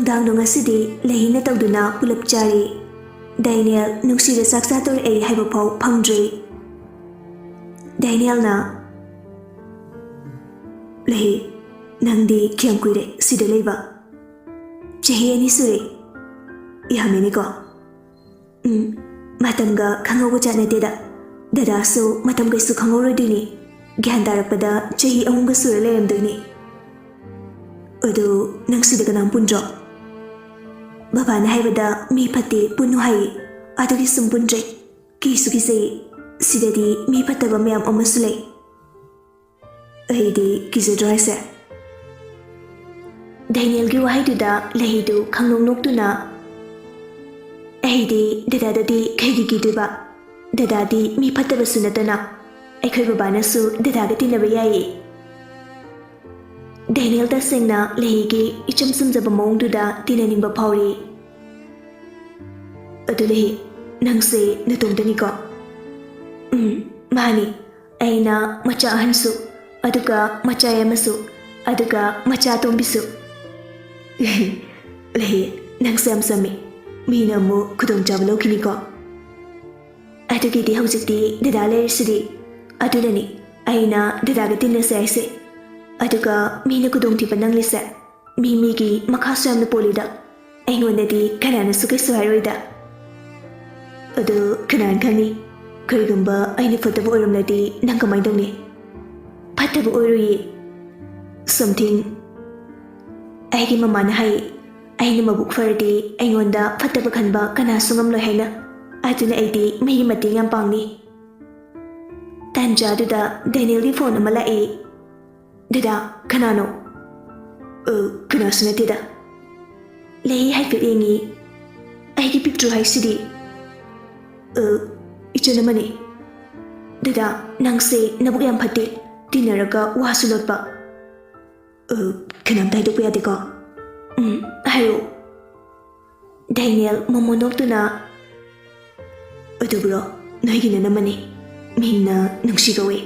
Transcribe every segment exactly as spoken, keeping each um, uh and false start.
ꯅꯨꯡꯗꯥꯡꯗꯣ ꯉꯁꯤꯗꯤ ꯂꯩꯍꯤꯅ ꯇꯧꯗꯨꯅ ꯄꯨꯂꯞ ꯆꯥꯔꯤ꯫ ꯗꯦꯅꯤꯌꯦꯜ ꯅꯨꯡꯁꯤꯗ ꯆꯥꯛ ꯆꯥꯗꯣꯔꯛꯑꯦ ꯍꯥꯏꯕ ꯐꯥꯎ ꯐꯪꯗ꯭ꯔꯤ꯫ ꯗꯦꯅꯤꯌꯦꯜꯅ, "ꯂꯩꯍꯤ, ꯅꯪꯗꯤ ꯀꯌꯥꯝ ꯀꯨꯏꯔꯦ ꯁꯤꯗ ꯂꯩꯕ?" "ꯆꯍꯤ ꯑꯅꯤ ꯁꯨꯔꯦ꯫" "ꯌꯥꯝꯃꯤꯅꯦꯀꯣ꯫" "ꯎꯝ, ꯃꯇꯝꯒ ꯈꯪꯍꯧꯕ ꯖꯥꯠ ꯅꯠꯇꯦꯗ꯫ ꯗꯗꯥꯁꯨ ꯃꯇꯝ ꯀꯩꯁꯨ ꯈꯪꯍꯧꯔꯣꯏꯗꯣꯏꯅꯤ꯫ ꯒ꯭ꯌꯥꯟ ꯇꯥꯔꯛꯄꯗ ꯆꯍꯤ ꯑꯍꯨꯝꯒ ꯁꯨꯔ ꯂꯩꯔꯝꯗꯣꯏꯅꯤ꯫" "ꯑꯗꯨ ꯅꯪ ꯁꯤꯗ ꯀꯅꯥꯝ ꯄꯨꯟꯗ꯭ꯔꯣ?" "ꯕꯕꯥꯅ ꯍꯥꯏꯕꯗ ꯃꯤ ꯐꯠꯇꯦ ꯄꯨꯟꯅꯨ ꯍꯥꯏꯌꯦ꯫ ꯑꯗꯨꯒꯤ ꯁꯨꯝ ꯄꯨꯟꯗ꯭ꯔꯦ꯫ ꯀꯤꯁꯨ ꯀꯤꯖꯩꯌꯦ꯫ ꯁꯤꯗꯗꯤ ꯃꯤ ꯐꯠꯇꯕ ꯃꯌꯥꯝ ꯑꯃꯁꯨ ꯂꯩ꯫" "ꯑꯩꯗꯤ ꯀꯤꯖꯗ꯭ꯔꯣ ꯍꯥꯏꯁꯦ?" ꯗꯦꯅꯤꯌꯦꯜꯒꯤ ꯋꯥꯍꯩꯗꯨꯗ ꯂꯩꯍꯤꯗꯨ ꯈꯪꯅꯣꯛ ꯅꯣꯛꯇꯨꯅ, "ꯑꯩꯗꯤ ꯗꯗꯥꯗꯗꯤ ꯀꯩꯒꯤ ꯀꯤꯗꯣꯏꯕ? ꯗꯗꯥꯗꯤ ꯃꯤ ꯐꯠꯇꯕꯁꯨ ꯅꯠꯇꯅ꯫ ꯑꯩꯈꯣꯏ ꯕꯕꯥꯅꯁꯨ ꯗꯗꯥꯒ ꯇꯤꯟꯅꯕ ꯌꯥꯏꯌꯦ꯫" ꯗꯦꯅꯤꯌꯦꯜ ꯇꯁꯦꯡꯅ ꯂꯩꯍꯤꯒꯤ ꯏꯆꯝ ꯆꯝꯖꯕ ꯃꯑꯣꯡꯗꯨꯗ ꯇꯤꯟꯅꯅꯤꯡꯕ ꯐꯥꯎꯔꯤ꯫ "ꯑꯗꯨ ꯂꯩꯍꯤ, ꯅꯪꯁꯦ ꯅꯇꯣꯝꯇꯅꯤꯀꯣ?" "ꯎꯝ, ꯃꯥꯅꯤ꯫ ꯑꯩꯅ ꯃꯆꯥ ꯑꯍꯟꯁꯨ, ꯑꯗꯨꯒ ꯃꯆꯥ ꯌꯥꯏꯃꯁꯨ, ꯑꯗꯨꯒ ꯃꯆꯥ ꯑꯇꯣꯝꯕꯤꯁꯨ꯫" "ꯂꯩꯍꯤ, ꯅꯪꯁꯦ ꯌꯥꯝ ꯆꯝꯃꯤ꯫ ꯃꯤꯅ ꯑꯃꯨꯛ ꯈꯨꯗꯣꯡꯆꯥꯕ ꯂꯧꯈꯤꯅꯤꯀꯣ꯫" "ꯑꯗꯨꯒꯤꯗꯤ ꯍꯧꯖꯤꯛꯇꯤ ꯗꯗꯥ ꯂꯩꯔꯤꯁꯤꯗꯤ꯫ ꯑꯗꯨꯅꯅꯤ ꯑꯩꯅ ꯗꯗꯥꯒ ꯇꯤꯟꯅꯁꯦ ꯍꯥꯏꯁꯦ꯫ ꯑꯗꯨꯒ ꯃꯤꯅ ꯈꯨꯗꯣꯡꯊꯤꯕ ꯅꯪꯂꯤꯁꯦ ꯃꯤ ꯃꯤꯒꯤ ꯃꯈꯥꯁꯨ ꯌꯥꯝꯅ ꯄꯣꯜꯂꯤꯗ꯫ ꯑꯩꯉꯣꯟꯗꯗꯤ ꯀꯅꯥꯅꯁꯨ ꯀꯩꯁꯨ ꯍꯥꯏꯔꯣꯏꯗ꯫" "ꯑꯗꯨ ꯀꯅꯥꯅ ꯈꯪꯅꯤ? ꯀꯔꯤꯒꯨꯝꯕ ꯑꯩꯅ ꯐꯠꯇꯕ ꯑꯣꯏꯔꯝꯂꯗꯤ ꯅꯪ ꯀꯃꯥꯏꯅ ꯇꯧꯅꯤ?" "ꯐꯠꯇꯕ ꯑꯣꯏꯔꯣꯏꯌꯦ꯫ Something, ꯑꯩꯒꯤ ꯃꯃꯥꯅ ꯍꯥꯏ, ꯑꯩꯅ ꯃꯕꯨꯛ ꯐꯔꯗꯤ ꯑꯩꯉꯣꯟꯗ ꯐꯠꯇꯕ ꯈꯟꯕ ꯀꯅꯥꯁꯨ ꯉꯝꯂꯣꯏ ꯍꯥꯏꯅ꯫ ꯑꯗꯨꯅ ꯑꯩꯗꯤ ꯃꯤꯒꯤ ꯃꯇꯦꯡ ꯌꯥꯝ ꯄꯥꯡꯅꯤ꯫" ꯇꯥꯟꯖꯥꯗꯨꯗ ꯗꯦꯅꯤꯌꯦꯜꯒꯤ ꯐꯣꯟ ꯑꯃ ꯂꯥꯛꯏ꯫ "ꯗꯗꯥ, ꯀꯅꯥꯅꯣ?" "ꯑ, ꯀꯅꯥꯁꯨ ꯅꯠꯇꯦꯗ꯫" ꯂꯩꯍꯤ ꯍꯥꯏꯐꯦꯠ ꯌꯦꯡꯉꯤ꯫ "ꯑꯩꯒꯤ ꯄꯤꯛꯇ꯭ꯔꯨ ꯍꯥꯏꯁꯤꯗꯤ?" "ꯑ, ꯏꯆꯟ ꯑꯃꯅꯤ꯫" "ꯗꯗꯥ, ꯅꯪꯁꯦ ꯅꯕꯨꯛ ꯌꯥꯝ ꯐꯠꯇꯦ꯫ ꯇꯤꯟꯅꯔꯒ ꯋꯥꯁꯨ ꯂꯣꯠꯄ꯫" "ꯑ, ꯀꯅꯥꯝꯇ ꯍꯥꯏꯗꯣꯛꯄ ꯌꯥꯗꯦꯀꯣ?" "ꯎꯝ, ꯍꯥꯏꯌꯣ꯫" ꯗꯦꯅꯤꯌꯦꯜ ꯃꯣꯃꯣ ꯅꯣꯛꯇꯨꯅ, "ꯑꯗꯨꯕꯨꯔꯣ, ꯅꯣꯏꯒꯤ ꯅꯅꯝꯃꯅꯤ꯫ ꯃꯤꯡꯅ ꯅꯨꯡꯁꯤ ꯀꯧꯏ꯫"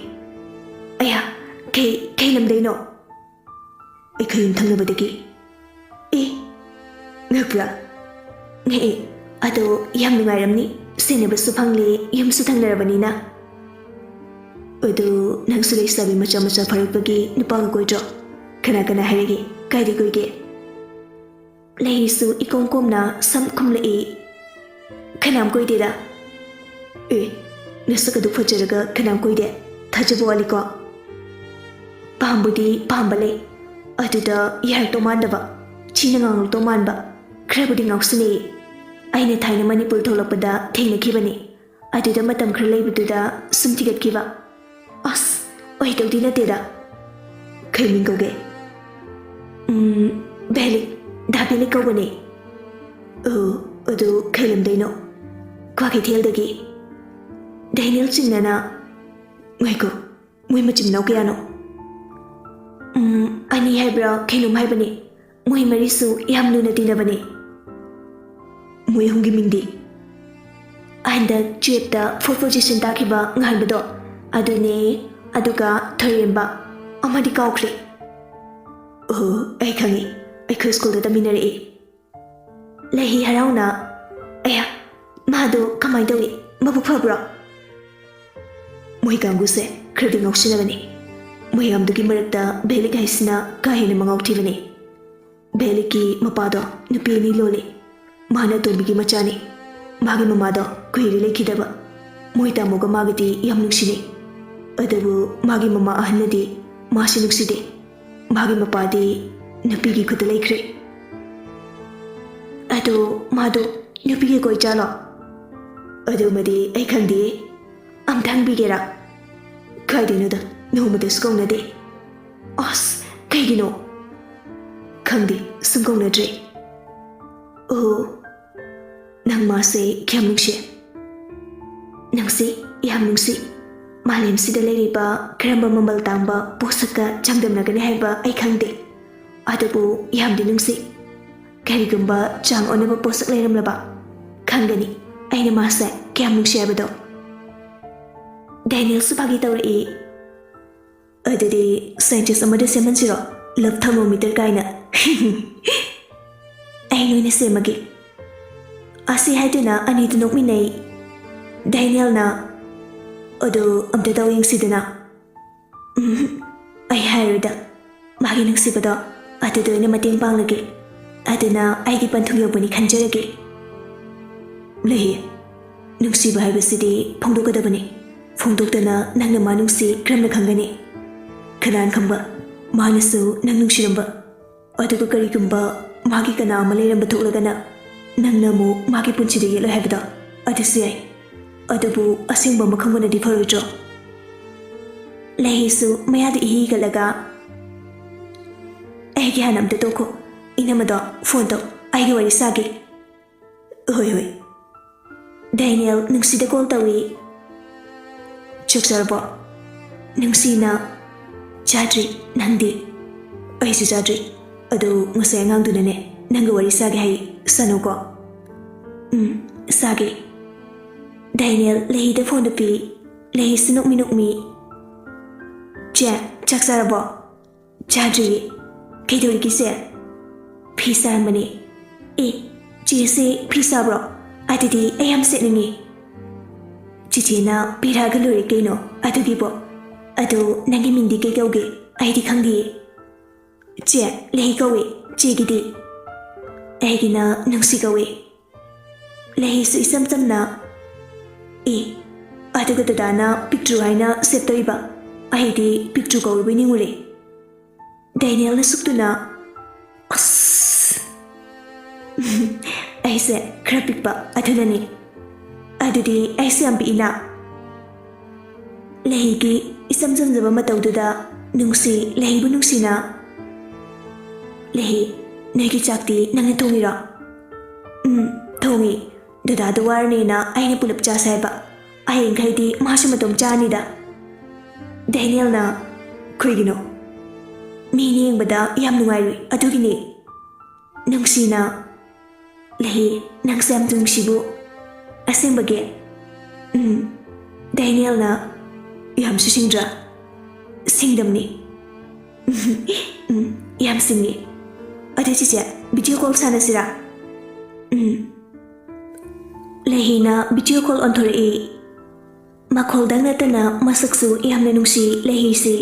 "ꯑꯌꯥ, ꯀꯩ, ꯀꯩ ꯂꯝꯗꯩꯅꯣ?" "ꯑꯩꯈꯣꯏ ꯌꯨꯝꯊꯪꯅꯕꯗꯒꯤ꯫" "ꯑꯦ, ꯉꯛꯑꯦ꯫ ꯑꯗꯣ ꯌꯥꯝ ꯅꯨꯡꯉꯥꯏꯔꯝꯅꯤ, ꯁꯦꯟꯅꯕꯁꯨ ꯐꯪꯂꯦ, ꯌꯨꯝꯁꯨ ꯊꯪꯅꯔꯕꯅꯤꯅ꯫ ꯑꯗꯨ ꯅꯪꯁꯨ ꯂꯩꯁꯥꯕꯤ ꯃꯆꯥ ꯃꯆꯥ ꯐꯥꯔꯛꯄꯒꯤ ꯅꯨꯄꯥꯒ ꯀꯣꯏꯗ꯭ꯔꯣ? ꯀꯅꯥ ꯀꯅꯥ ꯍꯥꯏꯔꯒꯦ? ꯀꯥꯏꯗ ꯀꯣꯏꯒꯦ? ꯂꯩꯔꯤꯁꯨ ꯏꯀꯣꯝ ꯀꯣꯝꯅ ꯁꯝ ꯈꯨꯝꯂꯛꯏ꯫ ꯀꯅꯥꯝ ꯀꯣꯏꯗꯦꯗ꯫ ꯑꯦ, ꯅꯁꯛ ꯑꯗꯨ ꯐꯖꯔꯒ ꯀꯅꯥꯝ ꯀꯣꯏꯗꯦ? ꯊꯥꯖꯕ ꯋꯥꯠꯂꯤꯀꯣ꯫ ꯄꯥꯝꯕꯨꯗꯤ ꯄꯥꯝꯕ ꯂꯩ, ꯑꯗꯨꯗ ꯌꯥꯔꯛꯇꯧ ꯃꯥꯟꯗꯕ, ꯊꯤꯅ ꯉꯥꯡꯂꯛꯇꯧ ꯃꯥꯟꯕ, ꯈꯔꯕꯨꯗꯤ ꯉꯥꯎꯁꯤꯟꯅꯩ꯫ ꯑꯩꯅ ꯊꯥꯏꯅ ꯃꯅꯤꯄꯨꯔ ꯊꯣꯛꯂꯛꯄꯗ ꯊꯦꯡꯅꯈꯤꯕꯅꯤ꯫ ꯑꯗꯨꯗ ꯃꯇꯝ ꯈꯔ ꯂꯩꯕꯗꯨꯗ ꯁꯨꯝ ꯊꯤꯒꯠꯈꯤꯕ꯫ ꯑꯁ, ꯑꯣꯏꯗꯧꯗꯤ ꯅꯠꯇꯦꯗ꯫ ꯀꯩ ꯃꯤꯡ ꯀꯧꯒꯦ? ꯎꯝ, ꯚꯦꯂꯤꯛ, ꯗꯥ ꯚꯦꯂꯤꯛ ꯀꯧꯕꯅꯦ꯫ ꯑꯣ, ꯑꯗꯨ ꯀꯩ ꯂꯝꯗꯩꯅꯣ? ꯀ꯭ꯋꯥꯀꯩꯊꯦꯜꯗꯒꯤ꯫ ꯗꯦꯅꯤꯌꯦꯜ ꯆꯤꯡꯅꯅ꯫ ꯉꯥꯏꯈꯣ, ꯃꯣꯏ ꯃꯆꯤꯟ ꯃꯅꯥꯎ ꯀꯌꯥꯅꯣ? ꯎꯝ, ꯑꯅꯤ ꯍꯥꯏꯕ꯭ꯔꯥ ꯀꯩꯅꯣꯝ ꯍꯥꯏꯕꯅꯦ꯫ ꯃꯣꯏ ꯃꯔꯤꯁꯨ ꯌꯥꯝ ꯂꯨꯅ ꯇꯤꯟꯅꯕꯅꯦ꯫ ꯃꯣꯏ ꯑꯍꯨꯝꯒꯤ ꯃꯤꯡꯗꯤ? ꯍꯟꯗꯛ ꯇꯨꯌꯦꯜꯞꯇ ꯐꯣꯔ ꯄꯣꯖꯤꯁꯟ ꯇꯥꯈꯤꯕ ꯉꯥꯟꯕꯗꯣ, ꯑꯗꯨꯅꯦ, ꯑꯗꯨꯒ ꯊꯣꯏꯔꯦꯝꯕ, ꯑꯃꯗꯤ ꯀꯥꯎꯈ꯭ꯔꯦ꯫ ꯑꯣ, ꯑꯩ ꯈꯪꯉꯤ, ꯑꯩꯈꯣꯏ ꯁ꯭ꯀꯨꯜꯗ ꯇꯝꯃꯤꯟꯅꯔꯛꯏ꯫ ꯂꯩꯍꯤ ꯍꯔꯥꯎꯅ꯫ ꯑꯌꯥ, ꯃꯥꯗꯣ ꯀꯃꯥꯏꯅ ꯇꯧꯏ? ꯃꯕꯨꯛ ꯐꯕ꯭ꯔꯣ? ꯃꯣꯏ ꯀꯥꯡꯕꯨꯁꯦ ꯈꯔꯗꯤ ꯉꯥꯎꯁꯤꯟꯅꯕꯅꯤ꯫ ꯃꯌꯥꯝꯗꯨꯒꯤ ꯃꯔꯛꯇ ꯚꯦꯂꯤꯛ ꯍꯥꯏꯁꯤꯅ ꯀꯥ ꯍꯦꯟꯅ ꯃꯉꯥꯎ ꯊꯤꯕꯅꯤ꯫ ꯚꯦꯂꯤꯛꯀꯤ ꯃꯄꯥꯗꯣ ꯅꯨꯄꯤ ꯑꯅꯤ ꯂꯣꯜꯂꯤ꯫ ꯃꯥꯅ ꯑꯇꯣꯝꯕꯤꯒꯤ ꯃꯆꯥꯅꯤ꯫ ꯃꯥꯒꯤ ꯃꯃꯥꯗꯣ ꯀꯨꯏꯔꯦ ꯂꯩꯈꯤꯗꯕ꯫ ꯃꯣꯏ ꯇꯥꯃꯣꯒ ꯃꯥꯒꯗꯤ ꯌꯥꯝ ꯅꯨꯡꯁꯤꯅꯩ꯫ ꯑꯗꯨꯕꯨ ꯃꯥꯒꯤ ꯃꯃꯥ ꯑꯍꯟꯅꯗꯤ ꯃꯥꯁꯤ ꯅꯨꯡꯁꯤꯗꯦ꯫ ꯃꯥꯒꯤ ꯃꯄꯥꯗꯤ ꯅꯨꯄꯤꯒꯤ ꯈꯨꯠꯇ ꯂꯩꯈ꯭ꯔꯦ꯫ ꯑꯗꯣ ꯃꯥꯗꯣ ꯅꯨꯄꯤꯒꯤ ꯀꯣꯏ ꯆꯥꯂꯣ? ꯑꯗꯨꯃꯗꯤ ꯑꯩ ꯈꯪꯗꯦ꯫ ꯑꯝꯇ ꯍꯪꯕꯤꯒꯦꯔꯥ? ꯀꯥꯏꯗꯩꯅꯣꯗ, ꯅꯣꯡꯃꯇꯁꯨ ꯀꯧꯅꯗꯦ꯫ ꯑꯁ, ꯀꯩꯒꯤꯅꯣ? ꯈꯪꯗꯦ, ꯁꯨꯝ ꯀꯧꯅꯗ꯭ꯔꯦ꯫ ꯑꯣ, ꯅꯪ ꯃꯥꯁꯦ ꯀꯌꯥꯝ ꯅꯨꯡꯁꯤ? ꯅꯨꯡꯁꯤ, ꯌꯥꯝ ꯅꯨꯡꯁꯤ꯫ ꯃꯥꯂꯦꯝꯁꯤꯗ ꯂꯩꯔꯤꯕ ꯀꯔꯝꯕ ꯃꯃꯜ ꯇꯥꯡꯕ ꯄꯣꯠꯁꯛꯀ ꯆꯥꯡꯗꯝꯅꯒꯅꯤ ꯍꯥꯏꯕ ꯑꯩ ꯈꯪꯗꯦ꯫ ꯑꯗꯨꯕꯨ ꯌꯥꯝꯗꯤ ꯅꯨꯡꯁꯤ꯫ ꯀꯔꯤꯒꯨꯝꯕ ꯆꯥꯡ ꯑꯣꯟꯅꯕ ꯄꯣꯠꯁꯛ ꯂꯩꯔꯝꯂꯕ, ꯈꯪꯒꯅꯤ ꯑꯩꯅ ꯃꯥꯁꯦ ꯀꯌꯥꯝ ꯅꯨꯡꯁꯤ ꯍꯥꯏꯕꯗꯣ꯫ ꯗꯦꯅꯤꯌꯦꯜꯁꯨ ꯐꯥꯒꯤ ꯇꯧꯔꯛꯏ꯫ ꯑꯗꯨꯗꯤ ꯁꯥꯏꯟꯇꯤꯁ ꯑꯃꯗ ꯁꯦꯝꯍꯟꯁꯤꯔꯣ? ꯂꯚ ꯊꯔꯃꯣꯃꯤꯇꯔ ꯀꯥꯏꯅ꯫ ꯑꯩ ꯂꯣꯏꯅ ꯁꯦꯝꯃꯒꯦ꯫ ꯑꯁꯤ ꯍꯥꯏꯗꯨꯅ ꯑꯅꯤꯗꯨ ꯅꯣꯛꯃꯤꯟꯅꯩ꯫ ꯗꯦꯅꯤꯌꯦꯜꯅ, "ꯑꯗꯨ ꯑꯝꯇ ꯇꯧ ꯌꯦꯡꯁꯤꯗꯅ꯫" "ꯎꯝ, ꯑꯩ ꯍꯥꯏꯔꯣꯏꯗ꯫ ꯃꯥꯒꯤ ꯅꯨꯡꯁꯤꯕꯗꯣ ꯑꯗꯨꯗ ꯑꯣꯏꯅ ꯃꯇꯦꯡ ꯄꯥꯡꯂꯒꯦ꯫ ꯑꯗꯨꯅ ꯑꯩꯒꯤ ꯄꯟꯊꯨꯡ ꯌꯧꯕꯅꯤ ꯈꯟꯖꯔꯒꯦ꯫" "ꯂꯩ, ꯅꯨꯡꯁꯤꯕ ꯍꯥꯏꯕꯁꯤꯗꯤ ꯐꯣꯡꯗꯣꯛꯀꯗꯕꯅꯤ꯫ ꯐꯣꯡꯗꯣꯛꯇꯅ ꯅꯪꯅ ꯃꯥ ꯅꯨꯡꯁꯤ ꯀꯔꯝꯅ ꯈꯪꯒꯅꯤ? ꯀꯅꯥꯅ ꯈꯪꯕ, ꯃꯥꯅꯁꯨ ꯅꯪ ꯅꯨꯡꯁꯤꯔꯝꯕ꯫ ꯑꯗꯨꯒ ꯀꯔꯤꯒꯨꯝꯕ ꯃꯥꯒꯤ ꯀꯅꯥ ꯑꯃ ꯂꯩꯔꯝꯕ ꯊꯣꯛꯂꯒꯅ ꯅꯪꯅ ꯑꯃꯨꯛ ꯃꯥꯒꯤ ꯄꯨꯟꯁꯤꯗ ꯌꯦꯠꯂꯣꯏ ꯍꯥꯏꯕꯗꯣ? ꯑꯗꯨꯁꯨ ꯌꯥꯏ꯫ ꯑꯗꯨꯕꯨ ꯑꯁꯦꯡꯕ ꯑꯃ ꯈꯪꯕꯅꯗꯤ ꯐꯔꯣꯏꯗ꯭ꯔꯣ?" ꯂꯩꯍꯤꯁꯨ ꯃꯌꯥꯗ ꯏꯍꯤ ꯍꯤꯒꯠꯂꯒ, "ꯑꯩꯒꯤ ꯍꯥꯟꯅ ꯑꯝꯇ ꯇꯣꯛꯈꯣ꯫ ꯏꯅꯝꯃꯗꯣ ꯐꯣꯟ ꯇꯧ, ꯑꯩꯒ ꯋꯥꯔꯤ ꯁꯥꯒꯦ꯫" "ꯍꯣꯏ, ꯍꯣꯏ꯫" ꯗꯦꯅꯤꯌꯦꯜ ꯅꯨꯡꯁꯤꯗ ꯀꯣꯜ ꯇꯧꯏ꯫ "ꯆꯥꯛ ꯆꯥꯔꯕꯣ?" ꯅꯨꯡꯁꯤꯅ, "ꯆꯥꯗ꯭ꯔꯤ꯫ ꯅꯪꯗꯤ?" "ꯑꯩꯁꯨ ꯆꯥꯗ꯭ꯔꯤ꯫ ꯑꯗꯨ ꯉꯁꯥꯏ ꯑꯉꯥꯡꯗꯨꯅꯅꯦ ꯅꯪꯒ ꯋꯥꯔꯤ ꯁꯥꯒꯦ ꯍꯥꯏ꯫ ꯁꯥꯅꯨꯀꯣ꯫" "ꯎꯝ, ꯁꯥꯒꯦ꯫" ꯗꯦꯅꯤꯌꯦꯜ ꯂꯩꯍꯤꯗ ꯐꯣꯟꯗꯨ ꯄꯤ꯫ ꯂꯩꯍꯤꯁꯨ ꯅꯣꯛꯃꯤ ꯅꯣꯛꯃꯤ, "ꯆꯦ, ꯆꯥꯛ ꯆꯥꯔꯕꯣ?" "ꯆꯥꯗ꯭ꯔꯤꯌꯦ꯫" "ꯀꯩꯗꯧꯔꯤꯒꯦ ꯆꯦ?" "ꯐꯤ ꯁꯥꯔꯝꯕꯅꯦ꯫" "ꯑꯦ, ꯆꯦꯁꯦ ꯐꯤ ꯁꯥꯕ꯭ꯔꯣ? ꯑꯗꯨꯗꯤ ꯑꯩ ꯌꯥꯝ ꯁꯦꯠꯅꯤꯡꯉꯦ꯫" "ꯆꯤꯆꯦꯅ ꯄꯤꯔꯛꯑꯒ ꯂꯣꯏꯔꯦ ꯀꯩꯅꯣ ꯑꯗꯨꯒꯤꯕꯣ꯫ ꯑꯗꯣ ꯅꯪꯒꯤ ꯃꯤꯡꯗꯤ ꯀꯩ ꯀꯧꯒꯦ? ꯑꯩꯗꯤ ꯈꯪꯗꯤꯌꯦ꯫" "ꯆꯦ, ꯂꯩꯍꯤ ꯀꯧꯏ꯫ ꯆꯦꯒꯤꯗꯤ?" "ꯑꯩꯒꯤꯅ ꯅꯨꯡꯁꯤ ꯀꯧꯏ꯫" ꯂꯩꯍꯤꯁꯨ ꯏꯆꯝ ꯆꯝꯅ, "ꯑꯦ, ꯑꯗꯨꯒ ꯗꯗꯥꯅ ꯄꯤꯛꯇ꯭ꯔꯨ ꯍꯥꯏꯅ ꯁꯦꯞ ꯇꯧꯏꯕ? ꯑꯩꯗꯤ ꯄꯤꯛꯇ꯭ꯔꯨ ꯀꯧꯔꯨꯕꯩ ꯅꯤꯡꯉꯨꯔꯦ꯫" ꯗꯦꯅꯤꯌꯦꯜꯅ ꯁꯨꯛꯇꯨꯅ, "ꯑꯁ, ꯑꯩꯁꯦ ꯈꯔ ꯄꯤꯛꯄ ꯑꯗꯨꯅꯅꯤ꯫ ꯑꯗꯨꯗꯤ ꯑꯩꯁꯦ ꯌꯥꯝ ꯄꯤꯛꯏꯅ?" ꯂꯩꯍꯤꯒꯤ ꯏꯆꯝ ꯆꯝꯖꯕ ꯃꯇꯧꯗꯨꯗ ꯅꯨꯡꯁꯤ ꯂꯩꯍꯤꯕꯨ ꯅꯨꯡꯁꯤꯅ, "ꯂꯩꯍꯤ, ꯅꯣꯏꯒꯤ ꯆꯥꯛꯇꯤ ꯅꯪꯅ ꯊꯣꯡꯉꯤꯔꯣ?" "ꯎꯝ, ꯊꯣꯡꯉꯤ꯫ ꯗꯗꯥꯗꯣ ꯋꯥꯔꯅꯦꯅ ꯑꯩꯅ ꯄꯨꯂꯞ ꯆꯥꯁꯦ ꯍꯥꯏꯕ꯫ ꯍꯌꯦꯡꯈꯩꯗꯤ ꯃꯥꯁꯨ ꯃꯇꯣꯝ ꯆꯥꯅꯤꯗ꯫" ꯗꯦꯅꯤꯌꯦꯜꯅ, "ꯀꯩꯒꯤꯅꯣ?" "ꯃꯤꯅ ꯌꯦꯡꯕꯗ ꯌꯥꯝ ꯅꯨꯡꯉꯥꯏꯔꯣꯏ, ꯑꯗꯨꯒꯤꯅꯦ꯫" ꯅꯨꯡꯁꯤꯅ, "ꯂꯩꯍꯤ, ꯅꯪꯁꯦ ꯌꯥꯝ ꯅꯨꯡꯁꯤꯕꯨ꯫ ꯑꯁꯦꯡꯕꯒꯤ?" "ꯎꯝ꯫" ꯗꯦꯅꯤꯌꯦꯜꯅ, "ꯌꯥꯝꯁꯨ ꯁꯤꯡꯗ꯭ꯔꯥ?" "ꯁꯤꯡꯗꯝꯅꯤ꯫" "ꯎꯝ, ꯌꯥꯝ ꯁꯤꯡꯉꯤ꯫ ꯑꯗꯨ ꯆꯤꯆꯦ, ꯚꯤꯗꯤꯑꯣ ꯀꯣꯜ ꯁꯥꯟꯅꯁꯤꯔꯥ? ꯎꯝ꯫ ꯂꯩꯍꯤꯅ ꯚꯤꯗꯤꯑꯣ ꯀꯣꯜ ꯑꯣꯟꯊꯣꯔꯛꯏ꯫ ꯃꯈꯣꯜꯗꯪ ꯅꯠꯇꯅ ꯃꯁꯛꯁꯨ ꯌꯥꯝꯅ ꯅꯨꯡꯁꯤ ꯂꯩꯍꯤꯁꯤ꯫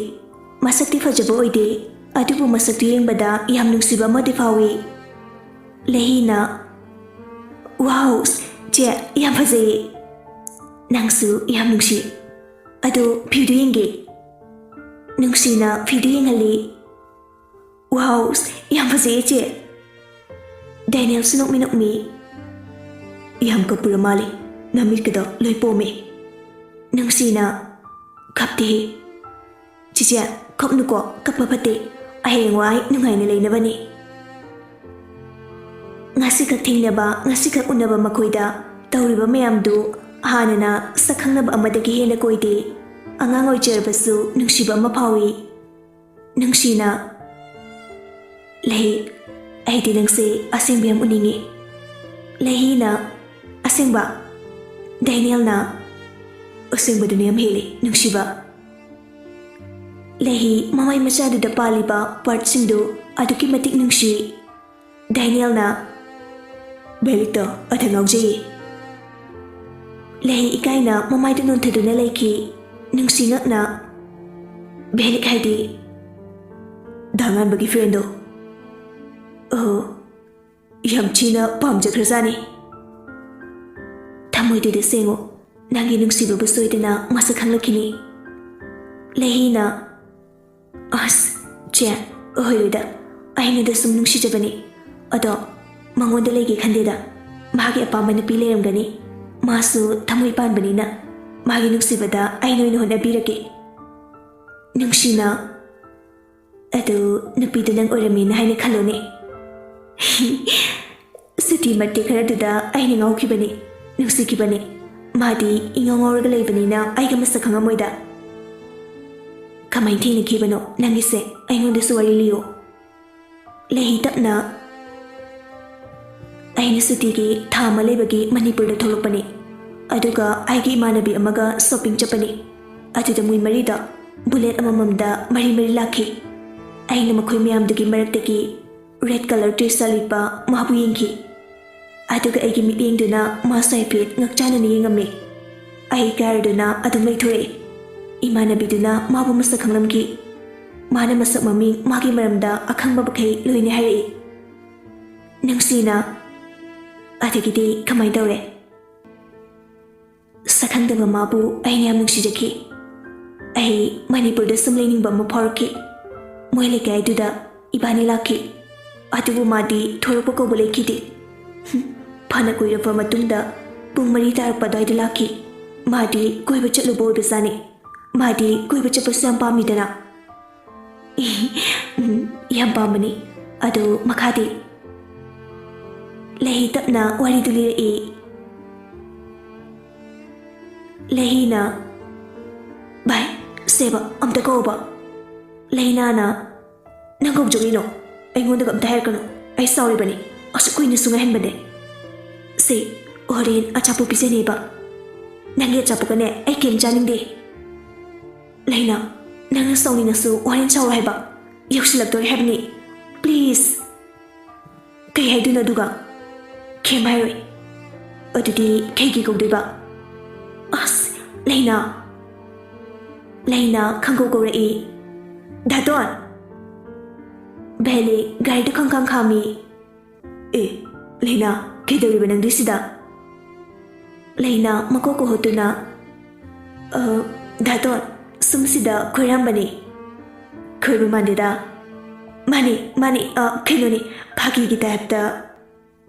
ꯃꯁꯛꯇꯤ ꯐꯖꯕ ꯑꯣꯏꯗꯦ, ꯑꯗꯨꯕꯨ ꯃꯁꯛꯇꯨ ꯌꯦꯡꯕꯗ ꯌꯥꯝ ꯅꯨꯡꯁꯤꯕ ꯑꯃꯗꯤ ꯐꯥꯎꯏ꯫ ꯂꯩꯍꯤꯅ, "ꯋꯥꯎ, ꯆꯦ, ꯌꯥꯝ ꯐꯖꯩꯌꯦ꯫ ꯅꯪꯁꯨ ꯌꯥꯝ ꯅꯨꯡꯁꯤ꯫ ꯑꯗꯣ ꯐꯤꯗꯨ ꯌꯦꯡꯒꯦ꯫" ꯅꯨꯡꯁꯤꯅ ꯐꯤꯗꯨ ꯌꯦꯡꯍꯜꯂꯤ꯫ "ꯋꯥꯎ, ꯌꯥꯝ ꯐꯖꯩꯌꯦ, ꯆꯦ꯫" ꯗꯦꯅꯤꯌꯦꯜꯁꯨ ꯅꯣꯛꯃꯤ ꯅꯣꯛꯃꯤ, "ꯌꯥꯝ ꯀꯞꯄꯨꯔ ꯃꯥꯜꯂꯦ, ꯅꯃꯤꯠꯀꯗꯣ ꯂꯣꯏ ꯄꯣꯝꯃꯦ꯫" ꯅꯨꯡꯁꯤꯅ, "ꯀꯞꯇꯦꯍꯦ꯫ ꯆꯤꯆꯦ, ꯀꯞꯅꯨꯀꯣ, ꯀꯞꯄ ꯐꯠꯇꯦ꯫ ꯍꯌꯦꯡꯋꯥꯏ ꯅꯨꯡꯉꯥꯏꯅ ꯂꯩꯅꯕꯅꯦ꯫" ꯉꯁꯤꯈꯛ ꯊꯦꯡꯅꯕ, ꯉꯁꯤꯈꯛ ꯎꯅꯕ ꯃꯈꯣꯏꯗ ꯇꯧꯔꯤꯕ ꯃꯌꯥꯝꯗꯨ ꯍꯥꯟꯅꯅ ꯁꯛ ꯈꯪꯅꯕ ꯑꯃꯗꯒꯤ ꯍꯦꯟꯅ ꯀꯣꯏꯗꯦ꯫ ꯑꯉꯥꯡ ꯑꯣꯏꯖꯔꯕꯁꯨ ꯅꯨꯡꯁꯤꯕ ꯑꯃ ꯐꯥꯎꯏ꯫ ꯅꯨꯡꯁꯤꯅ, "ꯂꯩ, ꯑꯩꯗꯤ ꯅꯪꯁꯦ ꯑꯁꯦꯡꯕ ꯌꯥꯝ ꯎꯅꯤꯡꯉꯤ꯫" ꯂꯩꯍꯤꯅ, "ꯑꯁꯦꯡꯕ?" ꯗꯦꯅꯤꯌꯦꯜꯅ, "ꯑꯁꯦꯡꯕꯗꯨꯅ ꯌꯥꯝ ꯍꯦꯜꯂꯤ, ꯅꯨꯡꯁꯤꯕ꯫" ꯂꯩꯍꯤ ꯃꯃꯥꯏ ꯃꯆꯥꯗꯨꯗ ꯄꯥꯜꯂꯤꯕ ꯄꯥꯔꯠꯁꯤꯡꯗꯨ ꯑꯗꯨꯛꯀꯤ ꯃꯇꯤꯛ ꯅꯨꯡꯁꯤ꯫ ꯗꯦꯅꯤꯌꯦꯜꯅ, "ꯕꯦꯂꯤꯛꯇꯣ ꯑꯗ ꯉꯥꯎꯖꯩꯌꯦ꯫" ꯂꯩꯍꯤ ꯏꯀꯥꯏꯅ ꯃꯃꯥꯏꯗꯨ ꯅꯣꯟꯊꯗꯨꯅ ꯂꯩꯈꯤ꯫ ꯅꯨꯡꯁꯤ ꯉꯛꯅ, "ꯕꯦꯂꯤꯛ ꯍꯥꯏꯗꯤ ꯗꯥ ꯉꯥꯟꯕꯒꯤ ꯐ꯭ꯔꯦꯟꯗꯣ?" "ꯑꯣ, ꯌꯥꯝ ꯊꯤꯅ ꯄꯥꯝꯖꯈ꯭ꯔꯖꯥꯠꯅꯤ꯫" "ꯊꯃꯣꯏꯗꯨꯗ ꯁꯦꯡꯉꯨ, ꯅꯪꯒꯤ ꯅꯨꯡꯁꯤꯕꯕꯨ ꯁꯣꯏꯗꯅ ꯃꯁꯛ ꯈꯪꯂꯛꯈꯤꯅꯤ꯫" ꯂꯩꯍꯤꯅ, "ꯑꯁ, ꯆꯦ, ꯑꯣꯏꯔꯣꯏꯗ꯫ ꯑꯩꯅꯗ ꯁꯨꯝ ꯅꯨꯡꯁꯤꯖꯕꯅꯤ꯫ ꯑꯗꯣ ꯃꯉꯣꯟꯗ ꯂꯩꯒꯦ ꯈꯟꯗꯦꯗ꯫ ꯃꯥꯒꯤ ꯑꯄꯥꯝꯕ ꯅꯨꯄꯤ ꯂꯩꯔꯝꯒꯅꯤ꯫ ꯃꯥꯁꯨ ꯊꯃꯣꯏ ꯄꯥꯟꯕꯅꯤꯅ ꯃꯥꯒꯤ ꯅꯨꯡꯁꯤꯕꯗ ꯑꯩꯅ ꯑꯣꯏꯅ ꯍꯣꯠꯅꯕꯤꯔꯒꯦ꯫" ꯅꯨꯡꯁꯤꯅ, "ꯑꯗꯨ ꯅꯨꯄꯤꯗꯨ ꯅꯪ ꯑꯣꯏꯔꯝꯃꯦꯅ ꯍꯥꯏꯅ ꯈꯜꯂꯨꯅꯦ꯫" "ꯁꯨꯇꯤ ꯃꯇꯦꯛ ꯈꯔꯗꯨꯗ ꯑꯩꯅ ꯉꯥꯎꯈꯤꯕꯅꯤ, ꯅꯨꯡꯁꯤꯈꯤꯕꯅꯤ꯫ ꯃꯥꯗꯤ ꯏꯉꯥꯎ ꯉꯥꯎꯔꯒ ꯂꯩꯕꯅꯤꯅ ꯑꯩꯒ ꯃꯁꯛ ꯈꯪꯉꯝꯃꯣꯏꯗ꯫" "ꯀꯃꯥꯏꯅ ꯊꯦꯡꯅꯈꯤꯕꯅꯣ ꯅꯪꯒꯤꯁꯦ? ꯑꯩꯉꯣꯟꯗꯁꯨ ꯋꯥꯔꯤ ꯂꯤꯌꯨ꯫" ꯂꯩꯍꯤ ꯇꯞꯅ, "ꯑꯩꯅ ꯁꯨꯇꯤꯒꯤ ꯊꯥ ꯑꯃ ꯂꯩꯕꯒꯤ ꯃꯅꯤꯄꯨꯔꯗ ꯊꯣꯛꯂꯛꯄꯅꯤ꯫ ꯑꯗꯨꯒ ꯑꯩꯒꯤ ꯏꯃꯥꯟꯅꯕꯤ ꯑꯃꯒ ꯁꯣꯄꯤꯡ ꯆꯠꯄꯅꯤ꯫ ꯑꯗꯨꯗ ꯃꯣꯏ ꯃꯔꯤꯗ ꯕꯨꯂꯦꯠ ꯑꯃꯃꯝꯗ ꯃꯔꯤ ꯃꯔꯤ ꯂꯥꯛꯈꯤ꯫ ꯑꯩꯅ ꯃꯈꯣꯏ ꯃꯌꯥꯝꯗꯨꯒꯤ ꯃꯔꯛꯇꯒꯤ ꯔꯦꯗ ꯀꯂꯔ ꯗ꯭ꯔꯦꯁ ꯂꯤꯠꯄ ꯃꯥꯕꯨ ꯌꯦꯡꯈꯤ꯫ ꯑꯗꯨꯒ ꯑꯩꯒꯤ ꯃꯤꯠꯌꯦꯡꯗꯨꯅ ꯃꯥꯁꯨ ꯍꯥꯏꯐꯦꯠ ꯉꯛꯆꯥꯟꯅꯅ ꯌꯦꯡꯉꯝꯃꯤ꯫ ꯑꯩ ꯀꯥꯏꯔꯗꯨꯅ ꯑꯗꯨꯝ ꯂꯩꯊꯣꯔꯛꯏ꯫ ꯏꯃꯥꯟꯅꯕꯤꯗꯨꯅ ꯃꯥꯕꯨ ꯃꯁꯛ ꯈꯪꯂꯝꯈꯤ꯫ ꯃꯥꯅ ꯃꯁꯛ ꯃꯃꯤꯡ ꯃꯥꯒꯤ ꯃꯔꯝꯗ ꯑꯈꯪꯕ ꯃꯈꯩ ꯂꯣꯏꯅ ꯍꯥꯏꯔꯛꯏ꯫ ꯅꯨꯡꯁꯤꯅ꯫ ꯑꯗꯒꯤꯗꯤ ꯀꯃꯥꯏꯅ ꯇꯧꯔꯦ? ꯁꯛꯈꯪꯗꯕ ꯃꯥꯕꯨ ꯑꯩꯅ ꯌꯥꯝ ꯅꯨꯡꯁꯤꯖꯈꯤ꯫ ꯑꯩ ꯃꯅꯤꯄꯨꯔꯗ ꯁꯨꯝ ꯂꯩꯅꯤꯡꯕ ꯑꯃ ꯐꯥꯎꯔꯛꯈꯤ꯫ ꯃꯣꯏ ꯂꯩꯀꯥꯏꯗꯨꯗ ꯏꯕꯥꯅꯤ ꯂꯥꯛꯈꯤ꯫ ꯑꯗꯨꯕꯨ ꯃꯥꯗꯤ ꯊꯣꯔꯛꯄ ꯀꯧꯕ ꯂꯩꯈꯤꯗꯦ꯫ ꯍꯨꯝ, ꯐꯅ ꯀꯨꯏꯔꯕ ꯃꯇꯨꯡꯗ ꯄꯨꯡ ꯃꯔꯤ ꯇꯥꯔꯛꯄ ꯑꯗꯨꯋꯥꯏꯗ ꯂꯥꯛꯈꯤ꯫ ꯃꯥꯗꯤ ꯀꯣꯏꯕ ꯆꯠꯂꯨꯕ ꯑꯣꯏꯕꯖꯥꯠꯅꯤ꯫ ꯃꯥꯗꯤ ꯀꯣꯏꯕ ꯆꯠꯄꯁꯨ ꯌꯥꯝ ꯄꯥꯝꯃꯤꯗꯅ꯫ ꯎꯝ, ꯌꯥꯝ ꯄꯥꯝꯕꯅꯤ꯫ ꯑꯗꯨ ꯃꯈꯥꯗꯤ? ꯂꯩꯍꯤ ꯇꯞꯅ ꯋꯥꯔꯤꯗꯨ ꯂꯤꯔꯛꯏ꯫ ꯂꯩꯍꯤꯅ, "ꯚꯥꯏ, ꯁꯦꯕ, ꯑꯝꯇ ꯀꯧꯕ꯫" ꯂꯩꯅꯥꯅ, "ꯅꯪ ꯀꯧꯖꯧ ꯀꯩꯅꯣ? ꯑꯩꯉꯣꯟꯗꯒ ꯑꯝꯇ ꯍꯥꯏꯔꯛꯀꯅꯨ꯫ ꯑꯩ ꯁꯥꯎꯔꯤꯕꯅꯤ꯫ ꯑꯁꯨꯛ ꯀꯨꯏꯅꯁꯨ ꯉꯥꯏꯍꯟꯕꯅꯦ꯫ ꯁꯦ, ꯍꯣꯔꯦꯟ ꯑꯆꯥꯄꯣꯠ ꯄꯤꯖꯅꯦꯕ꯫ ꯅꯪꯒꯤ ꯑꯆꯥꯄꯣꯠꯀꯅꯦ ꯑꯩ ꯀꯩꯝ ꯆꯥꯅꯤꯡꯗꯦ꯫" "ꯂꯩꯅꯥ, ꯅꯪꯅ ꯁꯥꯎꯅꯤꯡꯉꯁꯨ ꯍꯣꯔꯦꯟ ꯁꯥꯎꯔꯣ ꯍꯥꯏꯕ꯫ ꯌꯧꯁꯤꯜꯂꯛꯇꯣꯔꯦ ꯍꯥꯏꯕꯅꯤ꯫ ꯄ꯭ꯂꯤꯖ꯫" "ꯀꯩ ꯍꯥꯏꯗꯣꯏꯅꯣ ꯑꯗꯨꯒ?" "ꯀꯩꯝ ꯍꯥꯏꯔꯣꯏ꯫" "ꯑꯗꯨꯗꯤ ꯀꯩꯒꯤ ꯀꯧꯗꯣꯏꯕ?" "ꯑꯁ, ꯂꯩꯅꯥ꯫" ꯂꯩꯅꯥ ꯈꯪꯀꯧ ꯀꯧꯔꯛꯏ꯫ "ꯗꯥꯇꯣꯟ!" ꯚꯦꯂꯤ ꯒꯥꯔꯤꯗꯨ ꯈꯪꯈꯥꯡ ꯈꯥꯝꯃꯤ꯫ "ꯑꯦ, ꯂꯩꯅꯥ, ꯀꯩꯗꯧꯔꯤꯕ ꯅꯪꯗꯤ ꯁꯤꯗ?" ꯂꯩꯅꯥ ꯃꯀꯣꯛ ꯀꯣꯍꯣꯠꯇꯨꯅ, "ꯑ, ꯗꯥꯇꯣꯟ, ꯁꯨꯝ ꯁꯤꯗ ꯀꯣꯏꯔꯝꯕꯅꯤ꯫" "ꯀꯣꯏꯕ ꯃꯥꯟꯗꯦꯗ꯫" "ꯃꯥꯅꯤ, ꯃꯥꯅꯤ, ꯑ, ꯀꯩꯅꯣꯅꯤ, ꯐꯥꯒꯤꯒꯤ ꯇꯥꯏꯞꯇ꯫"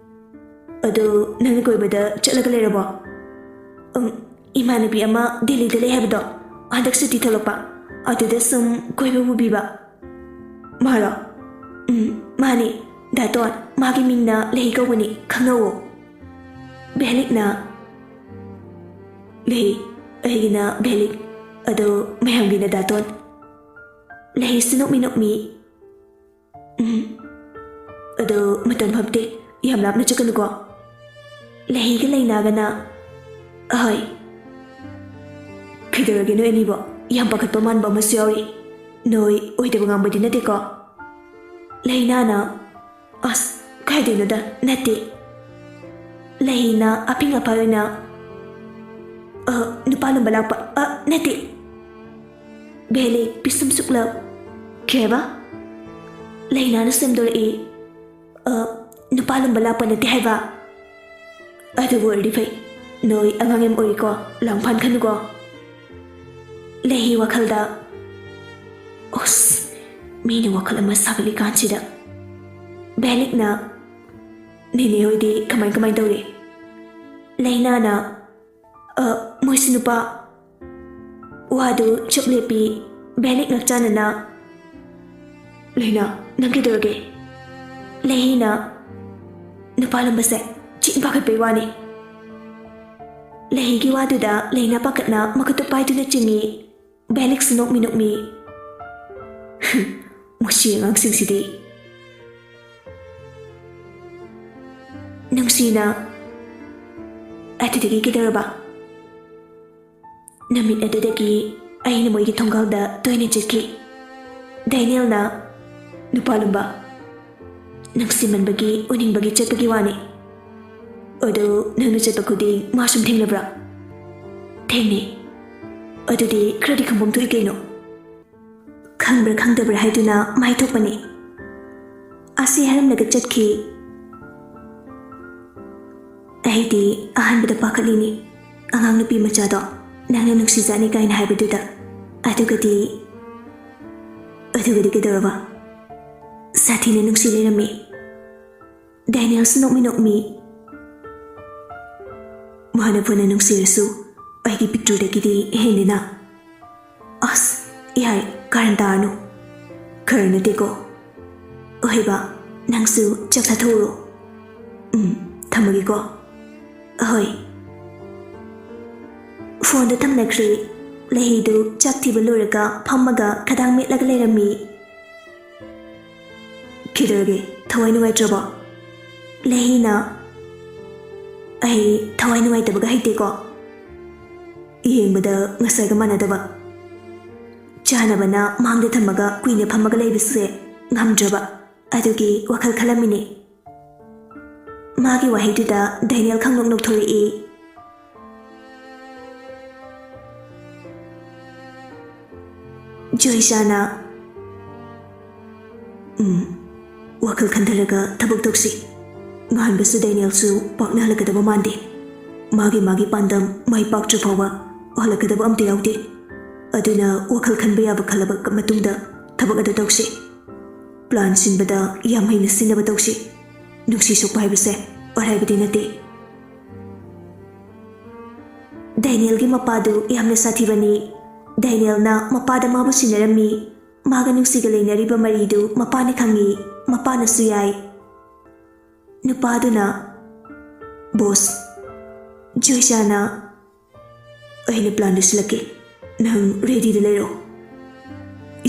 "ꯑꯗꯨ ꯅꯪꯅ ꯀꯣꯏꯕꯗ ꯆꯠꯂꯒ ꯂꯩꯔꯕꯣ?" "ꯎꯝ, ꯏꯃꯥꯟꯅꯕꯤ ꯑꯃ ꯗꯦꯜꯂꯤꯗ ꯂꯩ ꯍꯥꯏꯕꯗꯣ, ꯍꯟꯗꯛ ꯁꯨꯇꯤ ꯊꯣꯛꯂꯛꯄ, ꯑꯗꯨꯗ ꯁꯨꯝ ꯀꯣꯏꯕ ꯄꯨꯕꯤꯕ꯫" "ꯃꯥꯔꯣ?" "ꯎꯝ, ꯃꯥꯅꯤ, ꯗꯥꯇꯣꯟ, ꯃꯥꯒꯤ ꯃꯤꯡꯅ ꯂꯩ ꯀꯧꯕꯅꯤ, ꯈꯪꯅꯧꯋꯣ꯫" ꯚꯦꯂꯤꯛꯅ, "ꯂꯩ, ꯑꯩꯒꯤꯅ ꯚꯦꯂꯤꯛ, ꯑꯗꯣ ꯃꯌꯥꯝꯒꯤꯅ ꯗꯥꯇꯣꯟ꯫" ꯂꯩꯁꯨ ꯅꯣꯛꯃꯤ ꯅꯣꯛꯃꯤ, "ꯎꯝ, ꯑꯗꯣ ꯃꯇꯝ ꯐꯠꯇꯦ, ꯌꯥꯝ ꯂꯥꯞꯅ ꯆꯠꯀꯅꯨꯀꯣ꯫" ꯂꯩꯒ ꯂꯩꯅꯥꯒꯅ, "ꯑꯍꯣꯏ꯫" "ꯀꯩꯗꯧꯔꯒꯦ ꯅꯣꯏ ꯑꯅꯤꯕꯣ? ꯌꯥꯝ ꯄꯥꯈꯠꯄ ꯃꯥꯟꯕ ꯑꯃꯁꯨ ꯌꯥꯎꯔꯤ꯫ ꯅꯣꯏ ꯑꯣꯏꯗꯕ ꯉꯥꯡꯕꯗꯤ ꯅꯠꯇꯦꯀꯣ?" ꯂꯩꯅꯥꯅ, ꯑꯁ, ꯀꯥꯏꯗꯩꯅꯣꯗ, ꯅꯠꯇꯦ꯫ ꯂꯩꯍꯤꯅ ꯑꯄꯤꯡ ꯑꯄꯥꯏ ꯑꯣꯏꯅ, "ꯑ, ꯅꯨꯄꯥ ꯂꯨꯝꯕ ꯂꯥꯛꯄ, ꯑ, ꯅꯠꯇꯦ꯫ ꯚꯦꯂꯤ, ꯄꯤꯁꯨꯝ ꯁꯨꯛꯂꯞ꯫" "ꯀꯩ ꯍꯥꯏꯕ?" ꯂꯩꯅꯥꯅ ꯁꯦꯝꯗꯣꯔꯛꯏ꯫ "ꯑ, ꯅꯨꯄꯥ ꯂꯨꯝꯕ ꯂꯥꯛꯄ ꯅꯠꯇꯦ ꯍꯥꯏꯕ꯫" "ꯑꯗꯨꯕꯨ ꯑꯣꯏꯔꯗꯤ ꯐꯩ, ꯅꯣꯏ ꯑꯉꯥꯡ ꯌꯥꯝ ꯑꯣꯏꯔꯤꯀꯣ, ꯂꯥꯡꯐꯥꯟ ꯈꯟꯅꯨꯀꯣ꯫" ꯂꯩꯍꯤ ꯋꯥꯈꯜꯗ, "ꯑꯁ, ꯃꯤꯅ ꯋꯥꯈꯜ ꯑꯃ ꯁꯥꯒꯠꯂꯤꯀꯥꯟꯁꯤꯗ ꯚꯦꯂꯤꯛꯅ, ꯅꯦꯅꯦ ꯍꯣꯏꯗꯤ ꯀꯃꯥꯏ ꯀꯃꯥꯏ ꯇꯧꯔꯤ?" ꯂꯩꯅꯥꯅ, "ꯑ, ꯃꯣꯏꯁꯨ ꯅꯨꯄꯥ꯫" ꯋꯥꯗꯨ ꯆꯞ ꯂꯦꯞꯄꯤ꯫ ꯚꯦꯂꯤꯛ ꯉꯛꯆꯥꯟꯅꯅ, "ꯂꯩꯅꯥ, ꯅꯪ ꯀꯩꯗꯧꯔꯒꯦ?" ꯂꯩꯍꯤꯅ, "ꯅꯨꯄꯥ ꯂꯨꯝꯕꯁꯦ ꯆꯤꯟ ꯄꯥꯈꯠꯄꯩ ꯋꯥꯅꯤ꯫" ꯂꯩꯍꯤꯒꯤ ꯋꯥꯗꯨꯗ ꯂꯩꯅꯥ ꯄꯥꯈꯠꯅ ꯃꯈꯨꯠꯇꯨ ꯄꯥꯏꯗꯨꯅ ꯆꯤꯡꯏ꯫ ꯚꯦꯂꯤꯛꯁꯨ ꯅꯣꯛꯃꯤ ꯅꯣꯛꯃꯤ, "ꯃꯁꯤ ꯑꯉꯥꯡꯁꯤꯡꯁꯤꯗꯤ꯫" ꯅꯨꯡꯁꯤꯅ, "ꯑꯗꯨꯗꯒꯤ ꯀꯩꯗꯧꯔꯕ?" "ꯅꯨꯃꯤꯠ ꯑꯗꯨꯗꯒꯤ ꯑꯩꯅ ꯃꯣꯏꯒꯤ ꯊꯣꯡꯒꯥꯜꯗ ꯇꯣꯏꯅ ꯆꯠꯈꯤ꯫" ꯗꯦꯅꯤꯌꯦꯜꯅ, "ꯅꯨꯄꯥ ꯂꯨꯝꯕ, ꯅꯨꯡꯁꯤꯃꯟꯕꯒꯤ, ꯎꯅꯤꯡꯕꯒꯤ ꯆꯠꯄꯒꯤ ꯋꯥꯅꯤ꯫ ꯑꯗꯨ ꯅꯪꯅ ꯆꯠꯄ ꯈꯨꯗꯤꯡ ꯃꯥ ꯁꯨꯝ ꯊꯦꯡꯅꯕ꯭ꯔꯥ?" "ꯊꯦꯡꯅꯩ꯫" "ꯑꯗꯨꯗꯤ ꯈꯔꯗꯤ ꯈꯪꯐꯝ ꯊꯣꯛꯏ ꯀꯩꯅꯣ?" "ꯈꯪꯕ꯭ꯔꯥ ꯈꯪꯗꯕ꯭ꯔꯥ ꯍꯥꯏꯗꯨꯅ ꯃꯥꯏ ꯊꯣꯛꯄꯅꯤ꯫" ꯑꯁꯤ ꯍꯥꯏꯔꯝꯂꯒ ꯆꯠꯈꯤ꯫ ꯑꯩꯗꯤ ꯑꯍꯥꯟꯕꯗ ꯄꯥꯈꯠꯂꯤꯅꯤ, ꯑꯉꯥꯡ ꯅꯨꯄꯤ ꯃꯆꯥꯗꯣ ꯅꯪꯅ ꯅꯨꯡꯁꯤꯖꯥꯠꯅꯤ ꯀꯥꯏꯅ ꯍꯥꯏꯕꯗꯨꯗ꯫ ꯑꯗꯨꯒꯗꯤ, ꯑꯗꯨꯒꯗꯤ ꯀꯩꯗꯧꯔꯕ? ꯁꯥꯊꯤꯅ ꯅꯨꯡꯁꯤ ꯂꯩꯔꯝꯃꯤ꯫ ꯗꯦꯅꯤꯌꯦꯜꯁꯨ ꯅꯣꯛꯃꯤ ꯅꯣꯛꯃꯤ, "ꯃꯥꯅ ꯐꯅ ꯅꯨꯡꯁꯤꯔꯁꯨ ꯑꯩꯒꯤ ꯄꯤꯛꯇ꯭ꯔꯨꯗꯒꯤꯗꯤ ꯍꯦꯟꯗꯦꯅ꯫" ꯑꯁ, ꯏꯍꯥꯏ, ꯀꯥꯔꯟ ꯇꯥꯔꯅꯨ꯫ ꯈꯔ ꯅꯠꯇꯦꯀꯣ꯫ ꯑꯣꯏꯕ, ꯅꯪꯁꯨ ꯆꯥꯛ ꯆꯥꯊꯣꯛꯎꯔꯣ꯫ ꯎꯝ, ꯊꯝꯃꯒꯦꯀꯣ꯫ ꯑꯍꯣꯏ꯫ ꯐꯣꯟꯗꯣ ꯊꯝꯅꯈ꯭ꯔꯦ꯫ ꯂꯩꯍꯤꯗꯨ ꯆꯥꯛ ꯊꯤꯕ ꯂꯣꯏꯔꯒ ꯐꯝꯃꯒ ꯈꯗꯥꯡ ꯃꯦꯠꯂꯒ ꯂꯩꯔꯝꯃꯤ꯫ "ꯀꯩꯗꯧꯔꯒꯦ? ꯊꯋꯥꯏ ꯅꯨꯡꯉꯥꯏꯇ꯭ꯔꯕꯣ?" ꯂꯩꯍꯤꯅ, "ꯑꯩ ꯊꯋꯥꯏ ꯅꯨꯡꯉꯥꯏꯇꯕꯒ ꯍꯩꯇꯦꯀꯣ꯫ ꯌꯦꯡꯕꯗ ꯉꯁꯥꯏꯒ ꯃꯥꯟꯅꯗꯕ꯫ ꯆꯥꯅꯕꯅ ꯃꯥꯡꯗ ꯊꯝꯃꯒ ꯀꯨꯏꯅ ꯐꯝꯃꯒ ꯂꯩꯕꯁꯦ ꯉꯝꯗ꯭ꯔꯕ꯫ ꯑꯗꯨꯒꯤ ꯋꯥꯈꯜ ꯈꯜꯂꯝꯃꯤꯅꯦ꯫ ꯃꯥꯒꯤ ꯋꯥꯍꯩꯗꯨꯗ ꯗꯦꯅꯤꯌꯦꯜ ꯈꯪꯅꯣꯛ ꯅꯣꯛꯊꯣꯔꯛꯏ꯫ ꯖꯣꯏꯁꯥꯅ, "ꯎꯝ, ꯋꯥꯈꯜ ꯈꯟꯊꯔꯒ ꯊꯕꯛ ꯇꯧꯁꯤ꯫ ꯉꯍꯥꯟꯒꯁꯨ ꯗꯦꯅꯤꯌꯦꯜꯁꯨ ꯄꯥꯛꯅ ꯍꯜꯂꯛꯀꯗꯕ ꯃꯥꯟꯗꯦ꯫ ꯃꯥꯒꯤ ꯃꯥꯒꯤ ꯄꯥꯟꯗꯝ ꯃꯥꯏ ꯄꯥꯛꯇ꯭ꯔ ꯐꯥꯎꯕ ꯍꯜꯂꯛꯀꯗꯕ ꯑꯝꯇ ꯌꯥꯎꯗꯦ꯫ ꯑꯗꯨꯅ ꯋꯥꯈꯜ ꯈꯟꯕ ꯌꯥꯕ ꯈꯜꯂꯕ ꯃꯇꯨꯡꯗ ꯊꯕꯛ ꯑꯗꯨ ꯇꯧꯁꯤ꯫ ꯄ꯭ꯂꯥꯟ ꯁꯤꯟꯕꯗ ꯌꯥꯝ ꯍꯩꯅ ꯁꯤꯟꯅꯕ ꯇꯧꯁꯤ꯫ ꯅꯨꯡꯁꯤ ꯁꯣꯛꯄ ꯍꯥꯏꯕꯁꯦ ꯑꯔꯥꯏꯕꯗꯤ ꯅꯠꯇꯦ꯫" ꯗꯦꯅꯤꯌꯦꯜꯒꯤ ꯃꯄꯥꯗꯨ ꯌꯥꯝꯅ ꯁꯥꯊꯤꯕꯅꯤ꯫ ꯗꯦꯅꯤꯌꯦꯜꯅ ꯃꯄꯥꯗ ꯃꯥꯕꯨ ꯁꯤꯟꯅꯔꯝꯃꯤ꯫ ꯃꯥꯒ ꯅꯨꯡꯁꯤꯒ ꯂꯩꯅꯔꯤꯕ ꯃꯔꯤꯗꯨ ꯃꯄꯥꯅ ꯈꯪꯏ, ꯃꯄꯥꯅꯁꯨ ꯌꯥꯏ꯫ ꯅꯨꯄꯥꯗꯨꯅ, "ꯕꯣꯁ, ꯖꯣꯏꯁꯥꯅ, ꯑꯩꯅ ꯄ꯭ꯂꯥꯟꯗꯨ ꯁꯤꯜꯂꯛꯀꯦ, ꯅꯪ ꯔꯦꯗꯤꯗ ꯂꯩꯔꯣ꯫"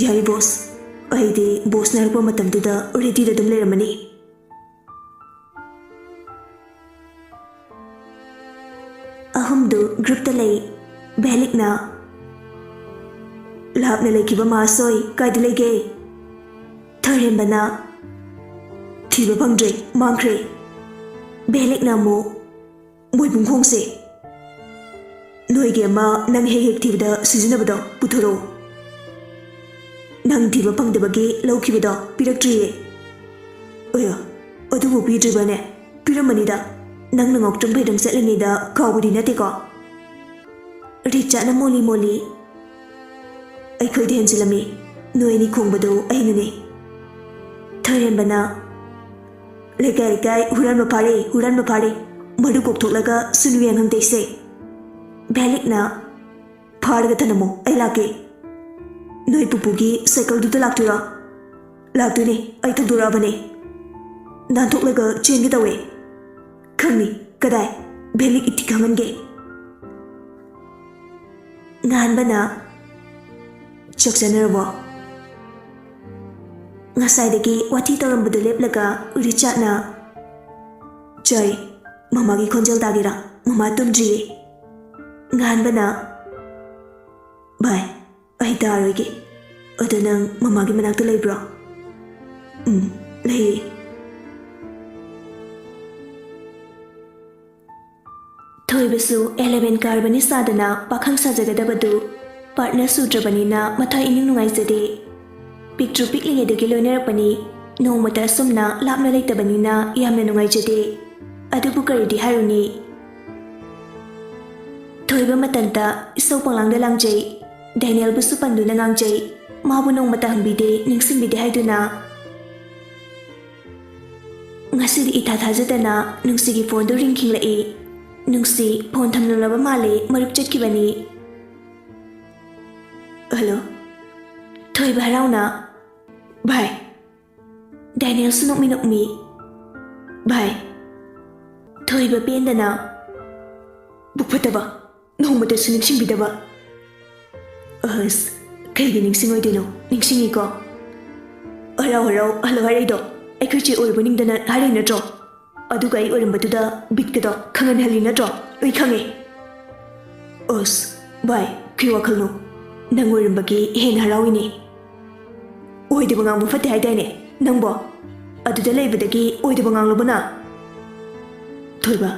"ꯌꯥꯏ ꯕꯣꯁ, ꯑꯩꯗꯤ ꯕꯣꯁꯅ ꯍꯥꯏꯔꯛꯄ ꯃꯇꯝꯗꯨꯗ ꯔꯦꯗꯤꯗ ꯑꯗꯨꯝ ꯂꯩꯔꯝꯃꯅꯤ꯫" ꯑꯍꯨꯝꯗꯨ ꯒ꯭ꯔꯨꯞꯇ ꯂꯩ꯫ ꯚꯦꯂꯤꯛꯅ, "ꯂꯥꯞꯅ ꯂꯩꯈꯤꯕ ꯃꯥꯁꯣꯏ ꯀꯥꯏꯗ ꯂꯩꯒꯦ?" ꯊꯣꯏꯔꯦꯝꯕꯅ, "ꯊꯤꯕ ꯐꯪꯗ꯭ꯔꯦ, ꯃꯥꯡꯈ꯭ꯔꯦ꯫" ꯚꯦꯂꯤꯛꯅ ꯑꯃꯨꯛ, "ꯃꯣꯏꯕꯨꯡ ꯈꯣꯡꯁꯦ, ꯅꯣꯏꯒꯤ ꯑꯃ ꯅꯪ ꯍꯦꯛ ꯍꯦꯛ ꯊꯤꯕꯗ ꯁꯤꯖꯤꯟꯅꯕꯗꯣ ꯄꯨꯊꯣꯔꯛꯑꯣ꯫ ꯅꯪ ꯊꯤꯕ ꯐꯪꯗꯕꯒꯤ ꯂꯧꯈꯤꯕꯗꯣ ꯄꯤꯔꯛꯇ꯭ꯔꯤꯌꯦ꯫" "ꯑꯌꯥ, ꯑꯗꯨꯕꯨ ꯄꯤꯗ꯭ꯔꯤꯕꯅꯦ? ꯄꯤꯔꯝꯃꯅꯤꯗ, ꯅꯪꯅ ꯉꯥꯎꯇ꯭ꯔꯪ ꯐꯩꯗ꯭ꯔꯪ ꯆꯠꯂꯤꯉꯩꯗ ꯀꯥꯎꯕꯗꯤ ꯅꯠꯇꯦꯀꯣ?" ꯔꯤꯆꯥꯔꯗꯅ ꯃꯣꯂꯤ ꯃꯣꯂꯤ, "ꯑꯩꯈꯣꯏꯗ ꯍꯦꯟꯖꯤꯜꯂꯝꯃꯤ, ꯅꯣꯏ ꯑꯅꯤ ꯈꯣꯡꯕꯗꯨ ꯑꯩꯅꯅꯦ꯫" ꯊꯣꯏꯔꯦꯝꯕꯅ, "ꯂꯩꯀꯥꯏ ꯂꯩꯀꯥꯏ ꯍꯨꯔꯥꯟꯕ ꯐꯥꯔꯦ, ꯍꯨꯔꯥꯟꯕ ꯐꯥꯔꯦ, ꯃꯔꯨ ꯀꯣꯛꯊꯣꯛꯂꯒ ꯁꯨꯅꯨ ꯌꯦꯡꯍꯪꯗꯦꯁꯦ꯫" ꯚꯦꯂꯤꯛꯅ, "ꯐꯥꯔꯒ ꯊꯅꯝꯃꯣ, ꯑꯩ ꯂꯥꯛꯀꯦ꯫" "ꯅꯣꯏ ꯄꯨꯄꯨꯒꯤ ꯁꯥꯏꯀꯜꯗꯨꯗ ꯂꯥꯛꯇꯣꯏꯔꯣ?" "ꯂꯥꯛꯇꯣꯏꯅꯦ, ꯑꯩ ꯊꯧꯗꯣꯔꯛꯑꯕꯅꯦ꯫" "ꯅꯥꯟꯊꯣꯛꯂꯒ ꯆꯦꯟꯒꯦ ꯇꯧꯋꯦ꯫" "ꯈꯪꯅꯤ, ꯀꯗꯥꯏ? ꯚꯦꯂꯤꯛ ꯏꯊꯤ ꯈꯪꯍꯟꯒꯦ꯫" ꯉꯥꯟꯕꯅ, "ꯆꯥꯛ ꯆꯥꯅꯔꯕꯣ?" ꯉꯁꯥꯏꯗꯒꯤ ꯋꯥꯊꯤ ꯇꯧꯔꯝꯕꯗꯨ ꯂꯦꯞꯂꯒ ꯔꯤꯆꯥꯔꯗꯅ, "ꯆꯥꯔꯦ, ꯃꯃꯥꯒꯤ ꯈꯣꯟꯖꯦꯜ ꯇꯥꯒꯦꯔꯥ? ꯃꯃꯥ ꯇꯨꯝꯗ꯭ꯔꯤꯌꯦ꯫" ꯉꯥꯟꯕꯅ, "ꯚꯥꯏ, ꯑꯩ ꯇꯥꯔꯣꯏꯒꯦ꯫ ꯑꯗꯣ ꯅꯪ ꯃꯃꯥꯒꯤ ꯃꯅꯥꯛꯇ ꯂꯩꯕ꯭ꯔꯣ?" "ꯎꯝ, ꯂꯩꯌꯦ꯫ ꯊꯣꯏꯕꯁꯨ eleven ꯀꯥꯔꯕꯅꯤ ꯁꯥꯗꯅ ꯄꯥꯈꯪ ꯁꯥꯖꯒꯗꯕꯗꯨ partner ꯁꯨꯗ꯭ꯔꯕꯅꯤꯅ ꯃꯊ꯭ꯋꯥꯏ ꯏꯅꯨꯡ ꯅꯨꯡꯉꯥꯏꯖꯗꯦ꯫ ꯄꯤꯛꯇ꯭ꯔꯨ ꯄꯤꯛꯂꯤꯉꯩꯗꯒꯤ ꯂꯣꯏꯅꯔꯛꯄꯅꯤ, ꯅꯣꯡꯃꯇ ꯑꯁꯨꯝꯅ ꯂꯥꯞꯅ ꯂꯩꯇꯕꯅꯤꯅ ꯌꯥꯝꯅ ꯅꯨꯡꯉꯥꯏꯖꯗꯦ꯫ ꯑꯗꯨꯕꯨ ꯀꯔꯤꯗꯤ ꯍꯥꯏꯔꯨꯅꯤ? ꯊꯣꯏꯕ ꯃꯇꯟꯇ ꯏꯁꯧ ꯄꯪꯂꯥꯡꯗ ꯂꯥꯡꯖꯩ꯫ ꯗꯦꯅꯤꯌꯦꯜꯕꯨꯁꯨ ꯄꯟꯗꯨꯅ ꯉꯥꯡꯖꯩ꯫ ꯃꯥꯕꯨ ꯅꯣꯡꯃꯇ ꯍꯪꯕꯤꯗꯦ, ꯅꯤꯡꯁꯤꯡꯕꯤꯗꯦ ꯍꯥꯏꯗꯨꯅ꯫ ꯉꯁꯤꯗꯤ ꯏꯊꯥ ꯊꯥꯖꯗꯅ ꯅꯨꯡꯁꯤꯒꯤ ꯐꯣꯟꯗꯨ ꯔꯤꯡ ꯈꯤꯡꯂꯛꯏ꯫ ꯅꯨꯡꯁꯤ, ꯐꯣꯟ ꯊꯝꯂꯝꯂꯕ ꯃꯥꯜꯂꯦ, ꯃꯔꯨꯞ ꯆꯠꯈꯤꯕꯅꯤ꯫ ꯍꯜꯂꯣ꯫ ꯊꯣꯏꯕ ꯍꯔꯥꯎꯅ, "ꯚꯥꯏ꯫" ꯗꯦꯅꯤꯌꯦꯜꯁꯨ ꯅꯣꯛꯃꯤ ꯅꯣꯛꯃꯤ, "ꯚꯥꯏ꯫" ꯊꯣꯏꯕ ꯄꯦꯟꯗꯅ, "ꯄꯨꯛ ꯐꯠꯇꯕ, ꯅꯣꯡꯃꯇꯁꯨ ꯅꯤꯡꯁꯤꯡꯕꯤꯗꯕ꯫" "ꯑꯁ, ꯀꯩꯒꯤ ꯅꯤꯡꯁꯤꯡꯉꯣꯏꯗꯣꯏꯅꯣ? ꯅꯤꯡꯁꯤꯡꯉꯤꯀꯣ꯫ ꯍꯔꯥꯎ ꯍꯔꯥꯎ ꯍꯜꯂꯣ ꯍꯥꯏꯔꯛꯏꯗꯣ ꯑꯩꯈꯣꯏ ꯆꯦ ꯑꯣꯏꯔꯨꯕ ꯅꯤꯡꯗꯅ ꯍꯥꯏꯔꯛꯏ ꯅꯠꯇ꯭ꯔꯣ? ꯑꯗꯨꯒ ꯑꯩ ꯑꯣꯏꯔꯝꯕꯗꯨꯗ ꯕꯤꯠꯀꯗꯣ ꯈꯪꯍꯟꯍꯜꯂꯤ ꯅꯠꯇ꯭ꯔꯣ? ꯂꯣꯏ ꯈꯪꯉꯦ꯫" "ꯑꯁ, ꯚꯥꯏ, ꯀꯩ ꯋꯥꯈꯜꯅꯣ? ꯅꯪ ꯑꯣꯏꯔꯝꯕꯒꯤ ꯍꯦꯟꯅ ꯍꯔꯥꯎꯏꯅꯦ꯫" "ꯑꯣꯏꯗꯕ ꯉꯥꯡꯕ ꯐꯠꯇꯦ ꯍꯥꯏꯗꯥꯏꯅꯦ ꯅꯪꯕꯣ? ꯑꯗꯨꯗ ꯂꯩꯕꯗꯒꯤ ꯑꯣꯏꯗꯕ ꯉꯥꯡꯂꯕ ꯅꯪ?" "ꯊꯣꯏꯕ,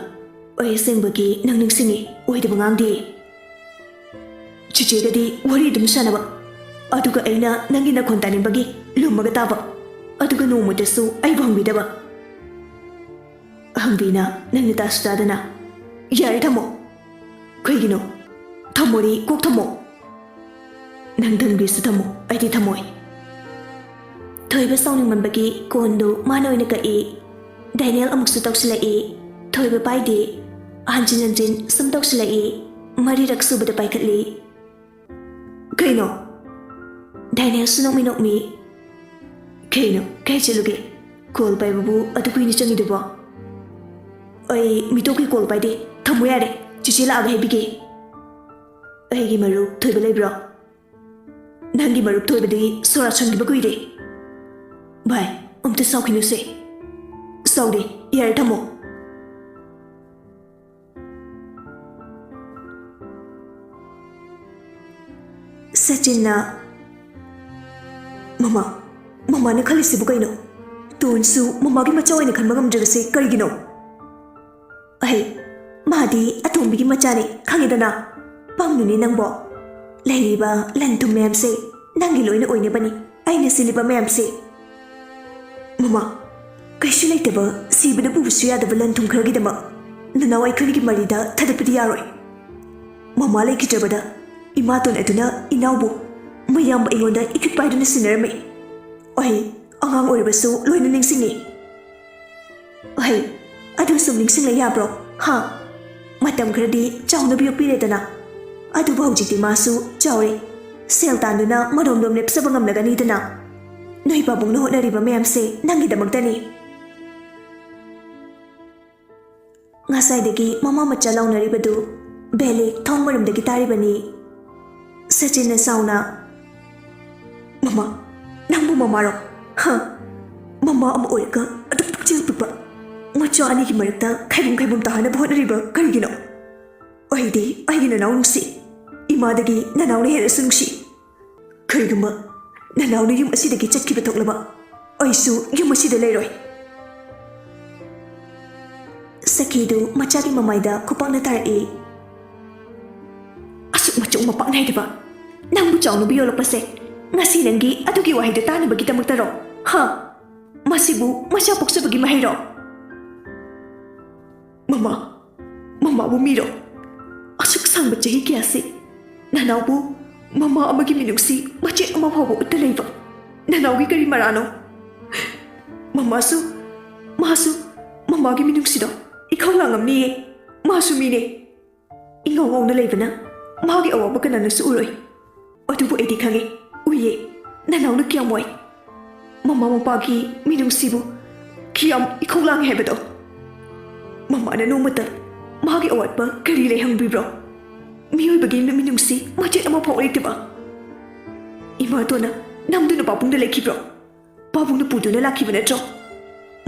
ꯑꯩ ꯑꯁꯦꯡꯕꯒꯤ ꯅꯪ ꯅꯤꯡꯁꯤꯡꯉꯤ, ꯑꯣꯏꯗꯕ ꯉꯥꯡꯗꯦ꯫ ꯆꯤꯆꯦꯒꯗꯤ ꯋꯥꯔꯤ ꯑꯗꯨꯝ ꯁꯥꯟꯅꯕ, ꯑꯗꯨꯒ ꯑꯩꯅ ꯅꯪꯒꯤ ꯅꯈꯣꯟ ꯇꯥꯅꯤꯡꯕꯒꯤ ꯂꯨꯝꯃꯒ ꯇꯥꯕ, ꯑꯗꯨꯒ ꯅꯣꯡꯃꯇꯁꯨ ꯑꯩꯕꯨ ꯍꯪꯕꯤꯗꯕ꯫ ꯍꯪꯕꯤꯅ ꯅꯪꯅ ꯇꯥꯁꯨ ꯇꯥꯗꯅ꯫ ꯌꯥꯔꯦ, ꯊꯝꯃꯣ꯫ ꯀꯩꯒꯤꯅꯣ? ꯊꯝꯃꯣꯗꯤ ꯀꯣꯛ ꯊꯝꯃꯣ꯫" "ꯅꯪ ꯊꯝꯒꯦꯁꯨ ꯊꯝꯃꯣ, ꯑꯩꯗꯤ ꯊꯝꯃꯣꯏ꯫" ꯊꯣꯏꯕ ꯁꯥꯎꯅꯤꯡꯃꯟꯕꯒꯤ ꯀꯣꯟꯗꯨ ꯃꯥꯅ ꯑꯣꯏꯅ ꯀꯛꯏ꯫ ꯗꯦꯅꯤꯌꯦꯜ ꯑꯃꯨꯛꯁꯨ ꯇꯧꯁꯤꯜꯂꯛꯏ꯫ ꯊꯣꯏꯕ ꯄꯥꯏꯗꯦ꯫ ꯍꯟꯖꯤꯟ ꯍꯟꯖꯤꯟ ꯁꯨꯝ ꯇꯧꯁꯤꯜꯂꯛꯏ꯫ ꯃꯔꯤꯔꯛ ꯁꯨꯕꯗ ꯄꯥꯏꯈꯠꯂꯤ꯫ "ꯀꯩꯅꯣ?" ꯗꯦꯅꯤꯌꯦꯜꯁꯨ ꯅꯣꯛꯃꯤ ꯅꯣꯛꯃꯤ꯫ "ꯀꯩꯅꯣ? ꯀꯥꯏ ꯆꯠꯂꯨꯒꯦ? ꯀꯣꯜ ꯄꯥꯏꯕꯕꯨ ꯑꯗꯨ ꯀꯨꯏꯅ ꯆꯪꯉꯤꯗꯨꯕꯣ?" "ꯑꯩ ꯃꯤꯇꯣꯞꯀꯤ ꯀꯣꯜ ꯄꯥꯏꯗꯦ꯫ ꯊꯝꯃꯣ ꯌꯥꯔꯦ꯫ ꯆꯤꯆꯦ ꯂꯥꯛꯑꯒ ꯍꯥꯏꯕꯤꯒꯦ꯫" "ꯑꯩꯒꯤ ꯃꯔꯨꯞ ꯊꯣꯏꯕ ꯂꯩꯕ꯭ꯔꯣ?" "ꯅꯪꯒꯤ ꯃꯔꯨꯞ ꯊꯣꯏꯕꯗꯤ ꯁꯣꯔꯥꯠ ꯁꯣꯟꯈꯤꯕ ꯀꯨꯏꯔꯦ꯫" "ꯚꯥꯏ, ꯑꯝꯇ ꯁꯥꯎꯈꯤꯅꯨꯁꯦ꯫" "ꯁꯥꯎꯗꯦ, ꯌꯥꯔꯦ, ꯊꯝꯃꯣ꯫" ꯁꯆꯤꯟꯅ, "ꯃꯃꯥ, ꯃꯃꯥꯅ ꯈꯜꯂꯤꯁꯤꯕꯨ ꯀꯩꯅꯣ? ꯇꯣꯟꯁꯨ ꯃꯃꯥꯒꯤ ꯃꯆꯥ ꯑꯣꯏꯅ ꯈꯟꯕ ꯉꯝꯗ꯭ꯔꯤꯕꯁꯤ ꯀꯔꯤꯒꯤꯅꯣ? ꯑꯍꯩ, ꯃꯥꯗꯤ ꯑꯇꯣꯝꯕꯤꯒꯤ ꯃꯆꯥꯅꯤ, ꯈꯪꯉꯤꯗꯅ꯫ ꯄꯪꯅꯨꯅꯦ ꯅꯪꯕꯣ꯫ ꯂꯩꯔꯤꯕ ꯂꯟ ꯊꯨꯝ ꯃꯌꯥꯝꯁꯦ ꯅꯪꯒꯤ ꯂꯣꯏꯅ ꯑꯣꯏꯅꯕꯅꯤ ꯑꯩꯅ ꯁꯤꯜꯂꯤꯕ ꯃꯌꯥꯝꯁꯦ꯫ ꯃꯃꯥ, ꯀꯩꯁꯨ ꯂꯩꯇꯕ, ꯁꯤꯕꯗ ꯄꯨꯕꯁꯨ ꯌꯥꯗꯕ ꯂꯟ ꯊꯨꯝ ꯈꯔꯒꯤꯗꯃꯛ ꯅꯅꯥꯎ ꯑꯩꯈꯣꯏꯅꯤꯒꯤ ꯃꯔꯤꯗ ꯊꯥꯗꯠꯄꯗꯤ ꯌꯥꯔꯣꯏ꯫ ꯃꯃꯥ ꯂꯩꯈꯤꯗ꯭ꯔꯕꯗ ꯏꯃꯥꯇꯣꯟ ꯑꯗꯨꯅ ꯏꯅꯥꯎꯕꯨ ꯃꯌꯥꯝꯕ ꯑꯩꯉꯣꯟꯗ ꯏꯈꯠ ꯄꯥꯏꯗꯨꯅ ꯁꯤꯟꯅꯔꯝꯃꯤ꯫ ꯑꯩ ꯑꯉꯥꯡ ꯑꯣꯏꯔꯕꯁꯨ ꯂꯣꯏꯅ ꯅꯤꯡꯁꯤꯡꯉꯤ꯫ ꯑꯍꯩ, ꯑꯗꯨ ꯁꯨꯝ ꯅꯤꯡꯁꯤꯡꯂ ꯌꯥꯕ꯭ꯔꯣ? ꯍꯥ? ꯃꯇꯝ ꯈꯔꯗꯤ ꯆꯥꯎꯅꯕ ꯌꯣꯛꯄꯤꯔꯦꯗꯅ꯫ ꯑꯗꯨꯕꯨ ꯍꯧꯖꯤꯛꯇꯤ ꯃꯥꯁꯨ ꯆꯥꯎꯔꯦ꯫ ꯁꯦꯜ ꯇꯥꯟꯗꯨꯅ ꯃꯔꯣꯝꯗꯣꯝ ꯂꯦꯞꯆꯕ ꯉꯝꯂꯒꯅꯤꯗꯅ꯫ ꯅꯣꯏ ꯄꯥꯕꯨꯡꯅ ꯍꯣꯠꯅꯔꯤꯕ ꯃꯌꯥꯝꯁꯦ ꯅꯪꯒꯤꯗꯃꯛꯇꯅꯤ꯫ ꯉꯁꯥꯏꯗꯒꯤ ꯃꯃꯥ ꯃꯆꯥ ꯂꯥꯎꯅꯔꯤꯕꯗꯨ ꯕꯦꯂꯦ ꯊꯣꯡ ꯃꯔꯨꯝꯗꯒꯤ ꯇꯥꯔꯤꯕꯅꯤ꯫ ꯁꯆꯤꯟꯅ ꯁꯥꯎꯅ, "ꯃꯃꯥ, ꯅꯪꯕꯨ ꯃꯃꯥꯔꯣ? ꯍ? ꯃꯃꯥ ꯑꯃ ꯑꯣꯏꯔꯒ ꯑꯗꯨꯛ ꯄꯨꯛꯆꯦꯜ ꯄꯤꯛꯄ ꯃꯆꯥ ꯑꯅꯤꯒꯤ ꯃꯔꯛꯇ ꯈꯥꯏꯕꯨꯝ ꯈꯥꯏꯕꯨꯝ ꯇꯥꯍꯟꯅꯕ ꯍꯣꯠꯅꯔꯤꯕ ꯀꯔꯤꯒꯤꯅꯣ? ꯑꯩꯗꯤ ꯑꯩꯒꯤ ꯅꯅꯥꯎ ꯅꯨꯡꯁꯤ꯫ ꯏꯃꯥꯗꯒꯤ ꯅꯅꯥꯎꯅ ꯍꯦꯟꯅꯁꯨ ꯅꯨꯡꯁꯤ꯫ ꯀꯔꯤꯒꯨꯝꯕ ꯅꯅꯥꯎꯅ ꯌꯨꯝ ꯑꯁꯤꯗꯒꯤ ꯆꯠꯈꯤꯕ ꯊꯣꯛꯂꯕ, ꯑꯩꯁꯨ ꯌꯨꯝ ꯑꯁꯤꯗ ꯂꯩꯔꯣꯏ꯫" ꯁꯈꯤꯗꯨ ꯃꯆꯥꯒꯤ ꯃꯃꯥꯏꯗ ꯈꯨꯄꯥꯛꯅ ꯊꯥꯔꯛꯏ꯫ "ꯑꯁꯨꯛ ꯃꯆꯣꯡ ꯃꯄꯥꯛ ꯅꯥꯏꯗꯕ, ꯅꯪꯕꯨ ꯆꯥꯎꯅꯕ ꯌꯣꯜꯂꯛꯄꯁꯦ ꯉꯁꯤ ꯅꯪꯒꯤ ꯑꯗꯨꯒꯤ ꯋꯥꯍꯩꯗꯨ ꯇꯥꯅꯕꯒꯤꯗꯃꯛꯇꯔꯣ? ꯍꯥ? ꯃꯁꯤꯕꯨ ꯃꯆꯥ ꯄꯣꯛꯆꯕꯒꯤ ꯃꯍꯩꯔꯣ?" ꯃꯃꯥ, ꯃꯃꯥꯕꯨ ꯃꯤꯔꯣ? ꯑꯁꯨꯛ ꯁꯥꯡꯕ ꯆꯍꯤ ꯀꯌꯥꯁꯤ ꯅꯅꯥꯎꯕꯨ ꯃꯃꯥ ꯑꯃꯒꯤ ꯃꯤꯅꯨꯡꯁꯤ ꯃꯆꯦꯠ ꯑꯃ ꯐꯥꯎꯕ ꯎꯠꯇ ꯂꯩꯕ ꯅꯅꯥꯎꯒꯤ ꯀꯔꯤ ꯃꯔꯥꯅꯣ? ꯃꯃꯥꯁꯨ, ꯃꯥꯁꯨ ꯃꯃꯥꯒꯤ ꯃꯤꯅꯨꯡꯁꯤꯗꯣ ꯏꯈꯧ ꯂꯥꯡꯉꯝꯅꯤꯌꯦ꯫ ꯃꯥꯁꯨ ꯃꯤꯅꯦ꯫ ꯏꯉꯧ ꯉꯧꯅ ꯂꯩꯕꯅ ꯃꯥꯒꯤ ꯑꯋꯥꯕ ꯀꯅꯥꯅꯁꯨ ꯎꯔꯣꯏ꯫ ꯑꯗꯨꯕꯨ ꯑꯩꯗꯤ ꯈꯪꯉꯦ, ꯎꯏꯌꯦ, ꯅꯅꯥꯎꯅ ꯀꯌꯥꯝ ꯋꯥꯏ꯫ ꯃꯃꯥ ꯃꯄꯥꯒꯤ ꯃꯤꯅꯨꯡꯁꯤꯕꯨ ꯀꯌꯥꯝ ꯏꯈꯧ ꯂꯥꯡꯉꯦ ꯍꯥꯏꯕꯗꯣ꯫ ꯃꯃꯥꯅ ꯅꯣꯡꯃꯇ ꯃꯥꯒꯤ ꯑꯋꯥꯠꯄ ꯀꯔꯤ ꯂꯩ ꯍꯪꯕꯤꯕ꯭ꯔꯣ? ꯃꯤꯑꯣꯏꯕꯒꯤ ꯃꯤꯅꯨꯡꯁꯤ ꯃꯆꯦꯠ ꯑꯃ ꯐꯥꯎ ꯂꯩꯇꯕ ꯏꯃꯥꯇꯣꯟꯅ ꯅꯝꯗꯨꯅ ꯄꯥꯕꯨꯡꯗ ꯂꯩꯈꯤꯕ꯭ꯔꯣ? ꯄꯥꯕꯨꯡꯅ ꯄꯨꯗꯨꯅ ꯂꯥꯛꯈꯤꯕ ꯅꯠꯇ꯭ꯔꯣ?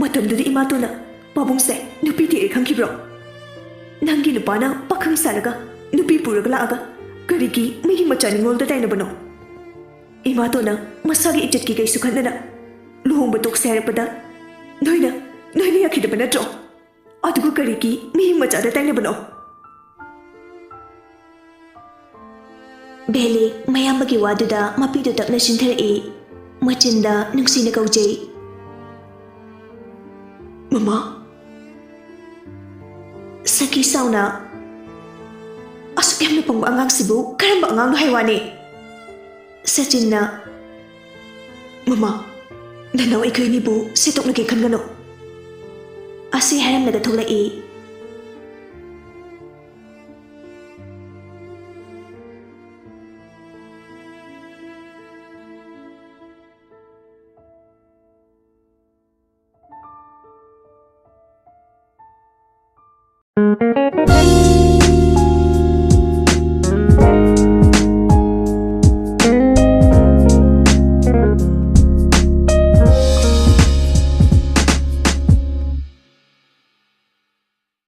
ꯃꯇꯝꯗꯨꯗ ꯏꯃꯥꯇꯣꯟꯅ ꯄꯥꯕꯨꯡꯁꯦ ꯅꯨꯄꯤ ꯊꯤꯔꯦ ꯈꯪꯈꯤꯕ꯭ꯔꯣ? ꯅꯪꯒꯤ ꯅꯨꯄꯥꯅ ꯄꯥꯈꯪ ꯁꯥꯔꯒ ꯅꯨꯄꯤ ꯄꯨꯔꯒ ꯂꯥꯛꯑꯒ ꯀꯔꯤꯒꯤ ꯃꯤꯒꯤ ꯃꯆꯥ ꯅꯤꯉꯣꯜꯗ ꯇꯥꯏꯅꯕꯅꯣ? ꯏꯃꯥꯇꯣꯟꯅ ꯃꯁꯥꯒꯤ ꯏꯖꯠꯀꯤ ꯀꯩꯁꯨ ꯈꯟꯗꯅ ꯂꯨꯍꯣꯡꯕ ꯇꯣꯛꯁꯦ ꯍꯥꯏꯔꯛꯄꯗ ꯅꯣꯏꯅ, ꯅꯣꯏꯅ ꯌꯥꯈꯤꯗꯕ ꯅꯠꯇ꯭ꯔꯣ? ꯑꯗꯨꯒ ꯀꯔꯤꯒꯤ ꯃꯤ ꯃꯆꯥꯗ ꯇꯥꯏꯅꯕꯅꯣ? ꯕꯦꯂꯤ ꯃꯌꯥꯝꯕꯒꯤ ꯋꯥꯗꯨꯗ ꯃꯄꯤꯗꯨ ꯇꯞꯅ ꯆꯤꯟꯊꯔꯛꯏ꯫ ꯃꯆꯤꯟꯗ ꯅꯨꯡꯁꯤꯅ ꯀꯧꯖꯩ꯫ ꯃꯃꯥ꯫ ꯁꯈꯤ ꯆꯥꯎꯅ, "ꯑꯁꯨꯛ ꯌꯥꯝꯅ ꯄꯪꯕ ꯑꯉꯥꯡꯁꯤꯕꯨ ꯀꯔꯝꯕ ꯑꯉꯥꯡꯅꯣ ꯍꯥꯏ ꯋꯥꯅꯤ?" ꯁꯆꯤꯟꯅ, "ꯃꯃꯥ, ꯅꯅꯥꯎ ꯑꯩꯈꯣꯏ ꯑꯅꯤꯕꯨ ꯁꯦꯠꯇꯣꯛꯅꯒꯦ ꯈꯟꯒꯅꯨ"꯫ ꯑꯁꯤ ꯍꯥꯏꯔꯝꯂꯒ ꯊꯣꯛꯂꯛꯏ꯫